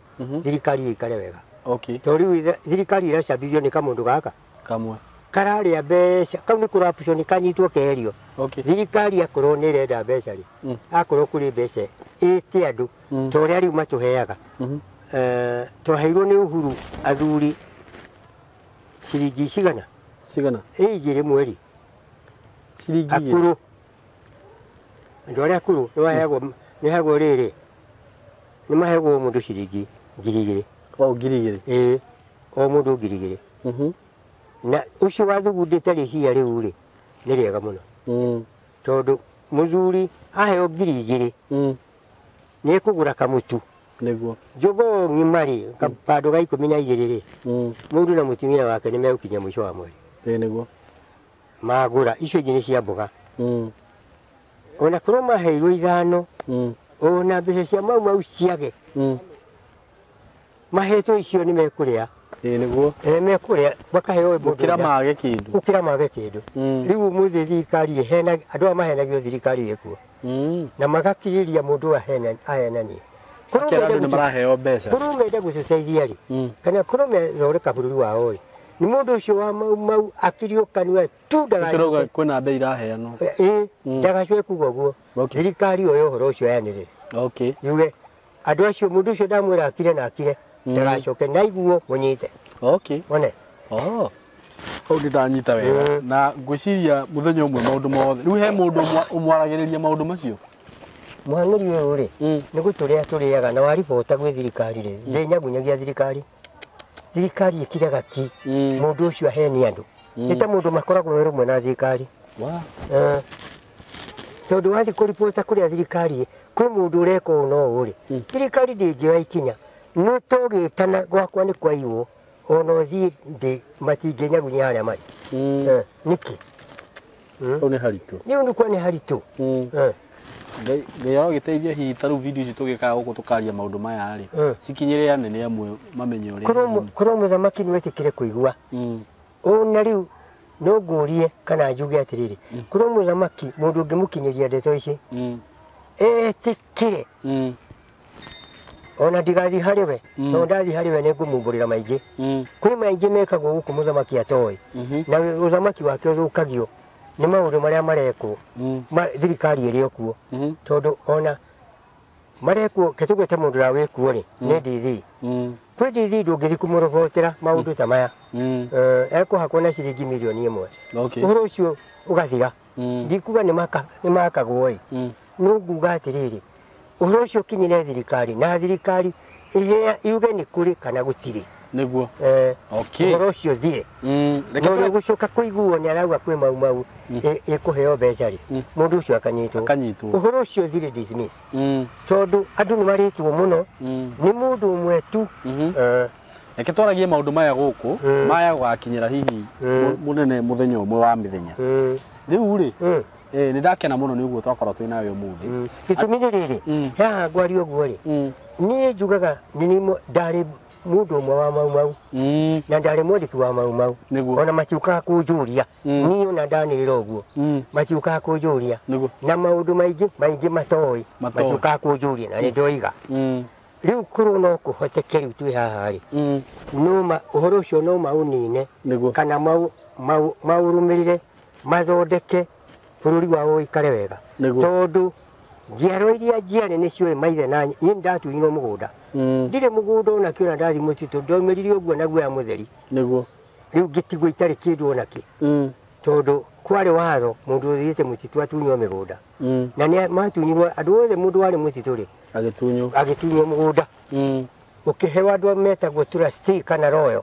thirikari ĩikare wega. Okay. Tondũ rĩu thirikari ĩracambithio nĩ kamũndũ gaka. Kamwe. Kararĩa mbeca, kau nĩ corruption kanyitwo keherio. Okay. Thirikari akorwo nĩ ĩrenda mbeca rĩ, akorwo kũrĩ mbeca ĩte andũ ta ũrĩa rĩu matũheaga. Twaheirwo nĩ Uhuru athuri ciringi cigana? Cigana? Igĩrĩ mweri. Ciringi igĩrĩ. Akũrũ. Andũ arĩa akũrũ nĩ maheagwo rĩrĩ. Nĩ maheagwo mũndũ ciringi 2,000. O 2,000. Ĩĩ, o mũndũ 2,000. Na ũcio wathugundĩte rĩciria rĩu rĩ, nĩ rĩega mũno. Tondũ mũthuri aheo 2,000 nĩ ekũgũra kamũtu. Nĩguo. Njogoo ng'ima rĩ, handũ ga 12 rĩ, mũndũ na mũtumia wake nĩ megũkinya mũico wa mweri. Ĩĩ nĩguo. Magũra icio ingĩ nĩ cia mboga. Ona korwo maheirwo 5, ona mbeca cia Mau Mau ciage. Mahetwo icio nĩ mekũrĩa. Ĩĩ nĩguo. Mekũrĩa makaheo mũndũ. Gũkĩra mage kĩndũ. Gũkĩra mage kĩndũ. Rĩu ũmũthĩ thirikari ĩheanaga, andũ aya mahenagio thirikari ĩkuo. Na magakirĩria mũndũ ahenanie. Akĩra andũ nĩ maraheo mbeca. Korwo menda gũtũteithia rĩ, kana korwo methondeka bũrũri wao rĩ, nĩ mũndũ ũcio wa Mau Mau akirio kanua tu ndagacoke. Kwĩna mbeca iraheanwo. Ĩĩ, ndagacoke kuga ũguo. Thirikari yoe ũhoro ũcio yanĩrĩre. Okay. Yuge andũ acio mũndũ ũcio ndamwĩra akire na akire, ndagacoke na iguo mũnyite. Okay. One. Oh. Hau nĩ ndanyita wega. Na ngwĩciria mũthenya ũmwe maũndũ mothe. Rĩu he mũndũ ũmwaragĩrĩria maũndũ macio? Mũhang'ĩri ũyũ rĩ, nĩ gũtũrĩa tũrĩaga na waribota gwĩ thirikari rĩ, ndĩnyagunyagia thirikari. Thirikari ĩkiraga ki, mũndũ ũcio aheni andũ. Nĩ ta mũndũ makoragwo me rũmwe na thirikari. Tondũ wathiĩ kũribota kũrĩa thirikari, kwĩ mũndũ ũreka ũũ na ũũ rĩ, thirikari ndĩngĩoya ikinya. No tũgĩtana gwakwa nĩ kwaiywo, ona ũthiĩ ndĩ matingĩnyagunyia harĩa marĩ. Nĩkĩ? Hau nĩ haritũ. Rĩu nĩ kwa nĩ haritũ. Ngai arogĩteithia hihi ta rĩu video ici tũgĩkaga gũkũ tũkaria maũndũ maya rĩ, cikinyĩre anene amwe mamenye ũrĩa. Korwo mũthamaki nĩ wetĩkĩre kũigua. Ona rĩu no ngũrie kana njuge atĩrĩrĩ, korwo mũthamaki mũndũ ũngĩmũkinyĩria ndeto ici, etĩkĩre. Ona ndigathiĩ harĩ we, tondũ ndathiĩ harĩ we nĩ ngũmumbũrĩra maingĩ. Kwĩ maingĩ mekagwo gũkũ mũthamaki atoĩ. Na ũthamaki wake ũthũkagio nĩ maũndũ marĩa marekwo, thirikari ĩrĩ o kuo. Tondũ ona marekwo, ketũgwete mũndũ ũrĩa wĩ kuo rĩ, nĩ DD. Kwĩ DD ndũngĩthiĩ kũmũrobotera maũndũ ta maya. Ekũhakwo na ciringi mirioni 1. Ũhoro ũcio ũgathira. Ndikuga nĩ makagwo ĩ. No nguga atĩrĩrĩ, ũhoro ũcio ũkinyĩre thirikari, na thirikari yuge nĩ kũrĩ kana gũtirĩ. Nĩguo. Okay. Ũhoro ũcio ũthire. Na ũrĩa ũgũcoka kũiguo nĩ arauga kwĩ Mau Mau ĩkũheo mbeca rĩ, mũndũ ũcio akanyitwo. Akanyitwo. Ũhoro ũcio ũthire dismiss. Tondũ andũ nĩ marĩtwo mũno, nĩ mũndũ ũmwe tu. Reke twaragie maũndũ maya gũkũ, maya gũgakinyĩra hihi mũnene mũthenya ũmwe wa mĩthenya. Rĩu rĩ, nĩ ndakena mũno nĩ ũguo twakorwo twĩ nawe ũmũthĩ. Gĩtũmi nĩ rĩrĩ, haha ngwaria ũguo rĩ, niĩ njugaga nĩ ndarĩ mũndũ ũmwe wa Mau Mau, na ndarĩ mwandĩki wa Mau Mau. Ona matiũkaga kũnjũria, niĩ ona ndanĩrĩra ũguo, matiũkaga kũnjũria. Na maũndũ maingĩ maingĩ matoĩ, matiũkaga kũnjũria na nĩ ndoiga. Rĩu korwo no kũhoteke rĩu twĩ haha rĩ, no ũhoro ũcio no maũnine kana maũrũmĩrĩre mathondeke bũrũri wao ũikare wega. Tondũ njiaro iria njiare nĩciũĩ maithe na niĩ ndatunyirwo mũgũnda. Ndirĩ mũgũnda ona kĩ ona ndathiĩ mũtitũ ndaumĩrire ũguo na guoya mũtheri. Nĩguo. Rĩu ngĩtigwo itarĩ kĩndũ ona kĩ. Tondũ kwarĩ watho mũndũ ũthiĩte mũtitũ atunywo mĩgũnda. Na nĩ matunyirwo andũ othe mũndũ warĩ mũtitũ rĩ agĩtunywo mũgũnda. Ũkĩheo andũ metagwo trustee kana royal.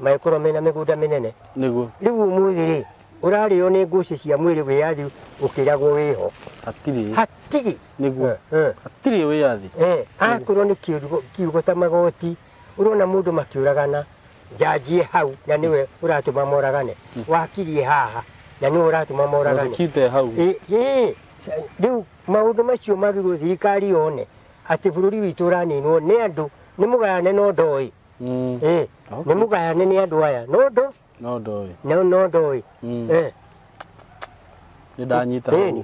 Magĩkorwo mena mĩgũnda mĩnene. Nĩguo. Rĩu ũmũthĩ rĩ ũrarĩo nĩ ngũci cia mwĩrĩ wĩyathi ũkĩragwo wĩho. Hatirĩ. Hatirĩ. Nĩguo. Hatirĩ wĩyathi. Akorwo nĩ kiugo ta magoti ũrona mũndũ makĩũragana njanjie hau na nĩwe ũratũma moragane. Wakirie haha na nĩwe ũratũma moragane. Ũkite hau. Rĩu maũndũ macio magĩrĩirwo thirikari yone atĩ bũrũri witũ ũraninwo nĩ andũ nĩ mũgayane no ndoĩ. Nĩ mũgayane nĩ andũ aya no ndo no ndoĩ. No ndoĩ. Nĩ ndanyita hau.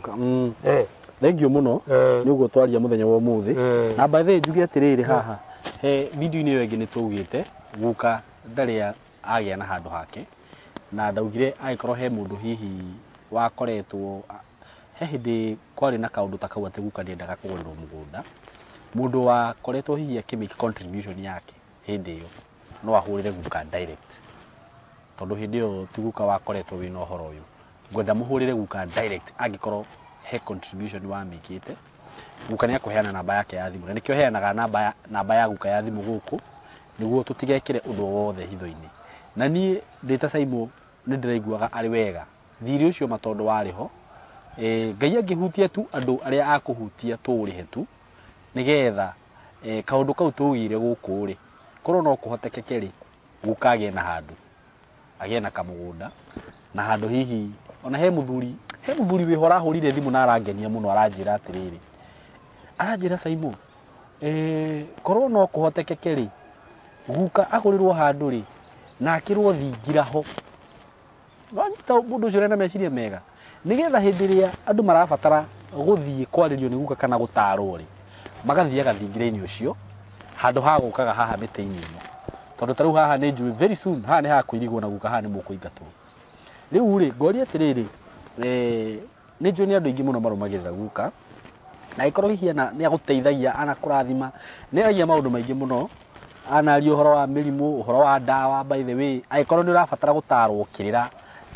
Thengiũ mũno nĩ ũguo twaria mũthenya wa ũmũthĩ. Na by the way njuge atĩrĩrĩ haha he video-inĩ ĩyo ĩngĩ nĩ twaugĩte guka ndarĩ agĩa na handũ hake na ndaugire angĩkorwo he mũndũ hihi wakoretwo he hĩndĩ kwarĩ na kaũndũ ta kau atĩ guka nĩendaga kũgũrĩrwo mũgũnda mũndũ wakoretwo hihi akĩ-make contribution yake hĩndĩ ĩyo no ahũrĩre guka direct tondũ hĩndĩ ĩyo ti guka wakoretwo wĩna ũhoro ũyũ ngwenda mũhũrĩre guka direct angĩkorwo he contribution wamĩkĩte guka nĩ akũheana namba yake ya thimũ na nĩkĩo heanaga namba ya guka ya thimũ gũkũ nĩguo tũtigekĩre ũndũ wothe hitho-inĩ na niĩ ndĩ ta Saimo nĩ ndĩraiguaga arĩ wega thirĩ ũcio ma tondũ warĩ ho Ngai angĩhutia tu andũ arĩa akũhutia tũũrĩhe tu nĩgetha kaũndũ kau tũugire gũkũ rĩ korwo no kũhotekeke rĩ guka agĩe na handũ agĩe na kamũgũnda na handũ hihi ona he mũthuri wĩho arahũrire thimũ na arangenia mũno aranjĩra atĩrĩrĩ aranjĩra Saimo korwo no kũhotekeke rĩ guka agũrĩrwo handũ rĩ na akĩrwo thingira ho wanyita mũndũ ũcio na meciria mega nĩgetha hĩndĩ ĩrĩa andũ marabatara gũthiĩ kwarĩrio nĩ guka kana gũtarwo rĩ magathiaga thingira-inĩ ũcio handũ ha gũkaga haha mĩtĩ-inĩ ĩno tondũ ta rĩu haha nĩ njũĩ very soon haha nĩ hakũirigwo na guka haha nĩ mũkũingatwo rĩu rĩ ngoria atĩrĩrĩ nĩ njũĩ nĩ andũ aingĩ mũno marũmagĩrĩra guka na angĩkorwo hihi nĩ agũteithagia anakũrathima nĩ aragia maũndũ maingĩ mũno anaria ũhoro wa mĩrimũ ũhoro wa ndawa by the way angĩkorwo nĩ ũrabatara gũtarwo kĩrĩra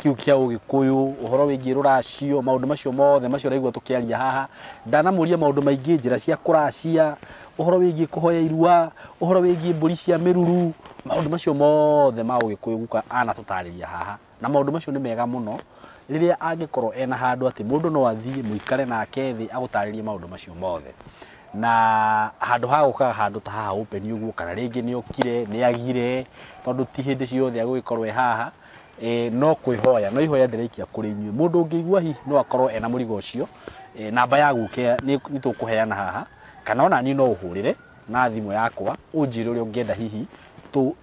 kiu kĩa ũgĩkũyũ ũhoro wĩgiĩ rũracio maũndũ macio mothe macio ũraigua tũkĩaria haha ndanamũria maũndũ maingĩ njĩra cia kũracia ũhoro wĩgiĩ kũhoya irua ũhoro wĩgiĩ mbũri cia mĩruru maũndũ macio mothe ma ũgĩkũyũ guka anatũtarĩria haha na maũndũ macio nĩ mega mũno rĩrĩa angĩkorwo ena handũ atĩ mũndũ no athiĩ mũikare nake thĩ agũtarĩrie maũndũ macio mothe na handũ ha gũkaga handũ ta haha open ũguo kana rĩngĩ nĩ okire nĩ agire tondũ ti hĩndĩ ciothe agũgĩkorwo e haha no kwĩhoya no ihoya ndĩraikia kũrĩ inyuĩ mũndũ ũngĩigua hihi no akorwo ena mũrigo ũcio namba ya guke nĩ tũkũheana haha kana ona niĩ no ũhũrĩre na thimũ yakwa ũnjĩre ũrĩa ũngĩenda hihi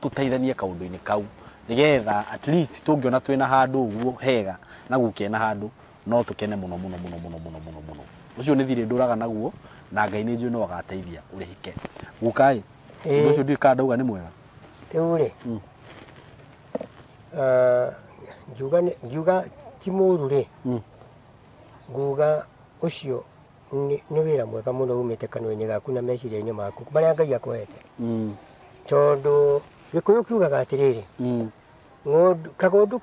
tũteithanie kaũndũ-inĩ kau nĩgetha at least tũngĩona twĩna handũ ũguo hega na guka ena handũ no tũkene mũno mũno mũno mũno mũno mũno mũno ũcio nĩ thirĩ ndũraga naguo na Ngai nĩ njũĩ no agateithia ũrĩhike guka ĩ ũndũ ũcio ndiũĩ kana ndauga nĩ mwega rĩu rĩ ngiuga ti mũũru rĩ nguga ũcio nĩ wĩra mwega mũno umĩte kanua-inĩ gaku na meciria-inĩ maku marĩa Ngai akũhete tondũ Gĩkũyũ kiugaga atĩrĩrĩ kagondu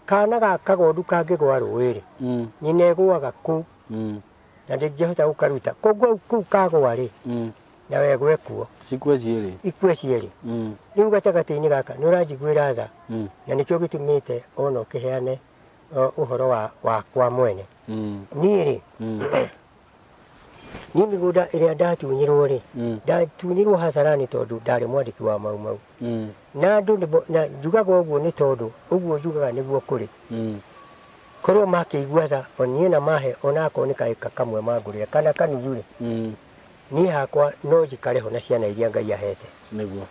kana ga kagondu kangĩgwa rũĩ rĩ nyina ĩgũaga kũu na ndĩngĩhota gũkaruta koguo kũu kagwa rĩ na wegwe kuo cikue cierĩ ikue cierĩ rĩu gatagatĩ-inĩ gaka nĩ ũranjiguĩra tha na nĩkĩo gĩtũmĩte ona ũkĩheane ũhoro wakwa mwene niĩ rĩ niĩ mĩgũnda ĩrĩa ndatunyirwo rĩ ndatunyirwo hacarani tondũ ndarĩ mwandĩki wa Mau Mau na andũ na njugaga ũguo nĩ tondũ ũguo njugaga nĩguo kũrĩ korwo makĩigua tha niĩ na mahe onakorwo nĩ kaĩka kamwe mangũrĩra kana kanuthu rĩ niĩ hakwa no njikare ho na ciana iria Ngai ahete nĩguo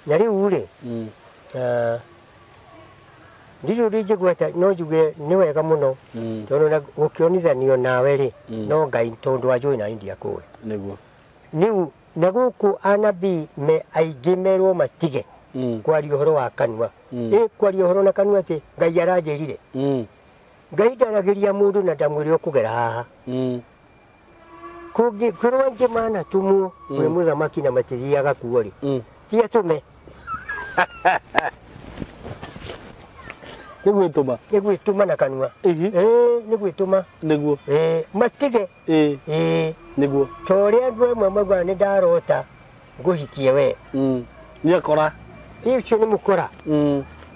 na rĩu rĩ ndirĩ ũndũ ingĩgweta no njuge nĩ wega mũno tondũ na gũkĩonithanio nawe rĩ no Ngai tondũ anjũĩ na niĩ ndiakũĩ nĩguo rĩu Na gũkũ anabii me aingĩ merwo matige kwaria ũhoro wa kanua. Kwaria ũhoro na kanua atĩ Ngai aranjĩrire. Ngai ndaragĩria mũndũ na ndamwĩre ũkũgera haha. Kũngĩkorwo aingĩ manatũmwo kwĩ mũthamaki na matithiaga kuo rĩ, ti atũme. Nĩ gwĩtũma. Nĩ gwĩtũma na kanua. Nĩ gwĩtũma. Nĩguo. Matige. Nĩguo. Ta ũrĩa andũ amwe maugaga nĩ ndarota ngũhikie we. Nĩ akora. Ũcio nĩ mũkora.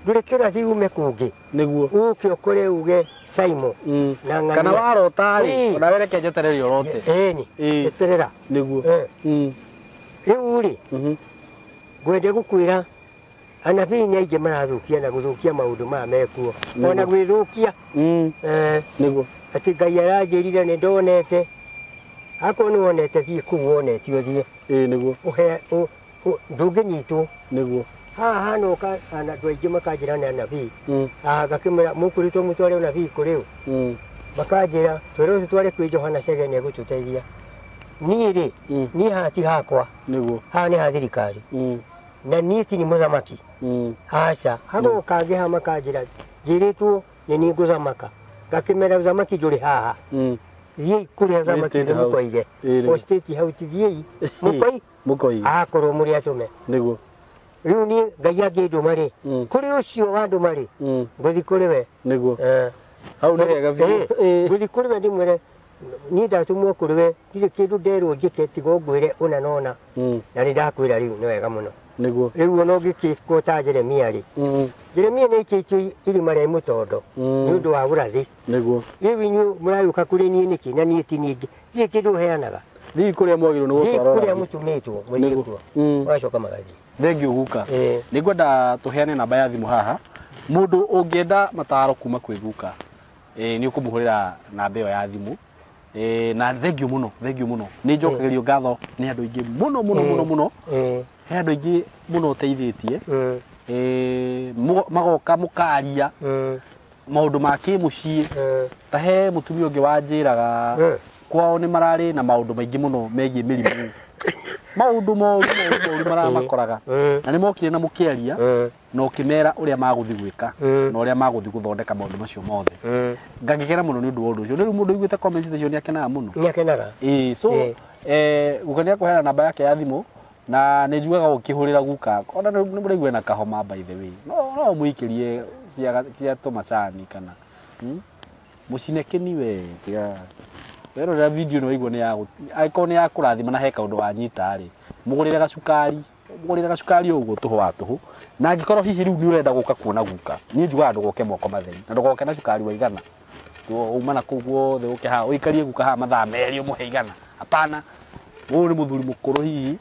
Ndũrĩ kĩrathi ume kũngĩ. Nĩguo. Ũke ũkore uge Simon. Na ng'ania. Kana warota rĩ, ona we reke njeterere ũrote. Ĩni. Eterera. Nĩguo. Rĩu rĩ, ngwende gũkwĩra anabii nĩ aingĩ marathũkia na gũthũkia maũndũ maya mekuo. Ona gwĩthũkia. Nĩguo. Atĩ Ngai aranjĩrire nĩ ndonete. Akorwo nĩ wonete thiĩ kũu wonete ũthiĩ. Nĩguo. Ũhe ndũngĩnyitwo. Nĩguo. Haha hanoka andũ aingĩ makanjĩra nĩ anabii. Ngakĩmwĩra mũkũrĩtwo mũtware ũnabii kũrĩ ũ? Makanjĩra twĩrwo tũtware kwĩ Johana Chege nĩ egũtũteithia. Niĩ rĩ, niĩ haha ti hakwa. Nĩguo. Haha nĩ ha thirikari. Na niĩ ti nĩ mũthamaki. Aca, hagoka angĩ haha makanjĩra njĩrĩtwo nĩ niĩ ngũthamaka. Ngakĩmera ũthamaki ndũrĩ haha. Thiĩi kũrĩa thamaki nĩ mũkoige. O State House thiĩi mũkoi. Mũkoige. Akorwo mũrĩ atũme. Nĩguo. Rĩu niĩ Ngai angĩndũma rĩ, kũrĩ ũcio wandũma rĩ, ngũthiĩ kũrĩ we. Nĩguo. Hau nĩ hega biũ. Ngũthiĩ kũrĩ we ndĩmwĩre niĩ ndatũmwo kũrĩ we, ndirĩ kĩndũ nderwo njĩke tiga ũngwĩre ũna na ũna. Na nĩ ndakwĩra rĩu nĩ wega mũno. Nĩguo. Rĩu ona ũngĩkĩkwo ta Jeremia rĩ, Jeremia nĩ aikĩtio irima rĩa mũtondo nĩ ũndũ wa ũrathi. Nĩguo. Rĩu inyuĩ mũragĩũka kũrĩ niĩ nĩkĩ na niĩ ti niĩ ndirĩ kĩndũ heanaga. Thiĩ kũrĩa mwagĩrĩirwo nĩ gũtwara. Thiĩ kũrĩa mũtũmĩtwo mũthiĩ kuo. Magacoka magathiĩ. Thengiũ guka. Nĩ ngwenda tũheane namba ya thimũ haha. Mũndũ ũngĩenda mataro kuma kwĩ guka, nĩ ũkũmũhũrĩra namba ĩyo ya thimũ. Na thengiũ mũno, thengiũ mũno. Nĩ njokagĩrio ngatho nĩ andũ aingĩ mũno mũno mũno mũno. He andũ aingĩ mũno ũteithĩtie. Magoka mũkaria maũndũ ma kĩmũciĩ. Ta he mũtumia ũngĩ wanjĩraga kwao nĩ mararĩ na maũndũ maingĩ mũno megiĩ mĩrimũ. Maũndũ moru moru maramakoraga. Na nĩ mokire na mũkĩaria na ũkĩmera ũrĩa magũthiĩ gwĩka na ũrĩa magũthiĩ gũthondeka maũndũ macio mothe. Ngagĩkena mũno nĩ ũndũ wa ũndũ ũcio. Rĩu mũndũ ũiguĩte comments icio nĩ akenaga mũno. Nĩ akenaga. So guka nĩ akũheana namba yake ya thimũ na nĩ njugaga ũkĩhũrĩra guka ona nĩ mũraigua na kahoma by the way. No mũikĩrie cia tũmacani kana mũcine kĩni we tiga. Werorera video no igua nĩ ya angĩkorwo nĩ ya kũrathima na he kaũndũ wanyita rĩ, mũgũrĩre gacukari, mũgũrĩre gacukari ũguo tũhũ wa tũhũ. Na angĩkorwo hihi rĩu nĩ ũrenda gũka kuona guka, niĩ njugaga ndũgoke moko matheri na ndũgoke na cukari wa igana. Uma na kũu guothe ũke haha ũikarie guka haha mathaa merĩ ũmũhe igana. Hapana. Ũyũ nĩ mũthuri mũkũrũ hihi,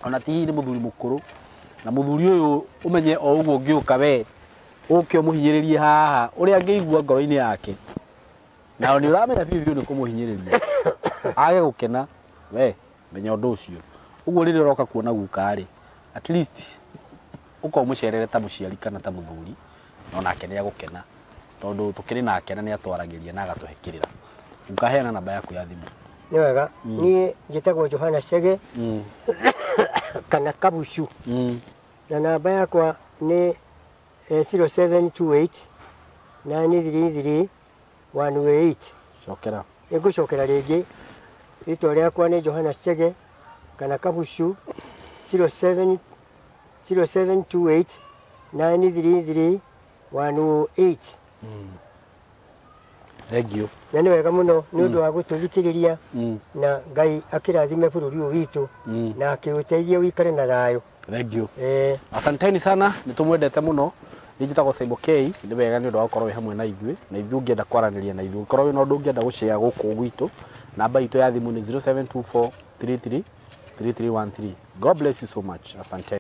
ona ti hihi nĩ mũthuri mũkũrũ. Na mũthuri ũyũ ũmenye o ũguo ũngĩũka we ũke ũmũhinyĩrĩrie haha ũrĩa angĩigua ngoro-inĩ yake. Na nĩ ũramenya biũ biũ nĩ kũmũhinyĩrĩria. Age gũkena, we menya ũndũ ũcio. Ũguo rĩrĩa ũroka kuona guka rĩ, at least ũkorwo ũmũcerere ta mũciari kana ta mũthuri, na onake nĩ egũkena. Tondũ tũkĩrĩ nake na nĩ atwaragĩria na agatũhe kĩrĩra. Guka heana namba yaku ya thimũ. Nĩ wega. Niĩ njĩtagwo Johana Chege kana Kabucu. Na namba yakwa nĩ 0728 933 108. Cokera. Nĩngũcokera rĩngĩ. Rĩtwa rĩakwa nĩ Johana Chege kana Kabucu 0728 933 108. Thengiũ. Na nĩ wega mũno nĩ ũndũ wa gũtũthikĩrĩria na Ngai akĩrathime bũrũri ũyũ witũ na akĩũteithie ũikare na thayũ. Thengiũ. Asanteni sana, nĩ tũmwendete mũno. Niĩ njĩtagwo Saimo K, nĩ wega nĩ ũndũ wa gũkorwo wĩ hamwe na ithuĩ, na ithuĩ ũngĩenda kwaranĩria na ithuĩ, ũngĩkorwo wĩna ũndũ ũngĩenda gũshare gũkũ gwitũ, namba itũ ya thimũ nĩ 0724 33 3313. God bless you so much. Asante.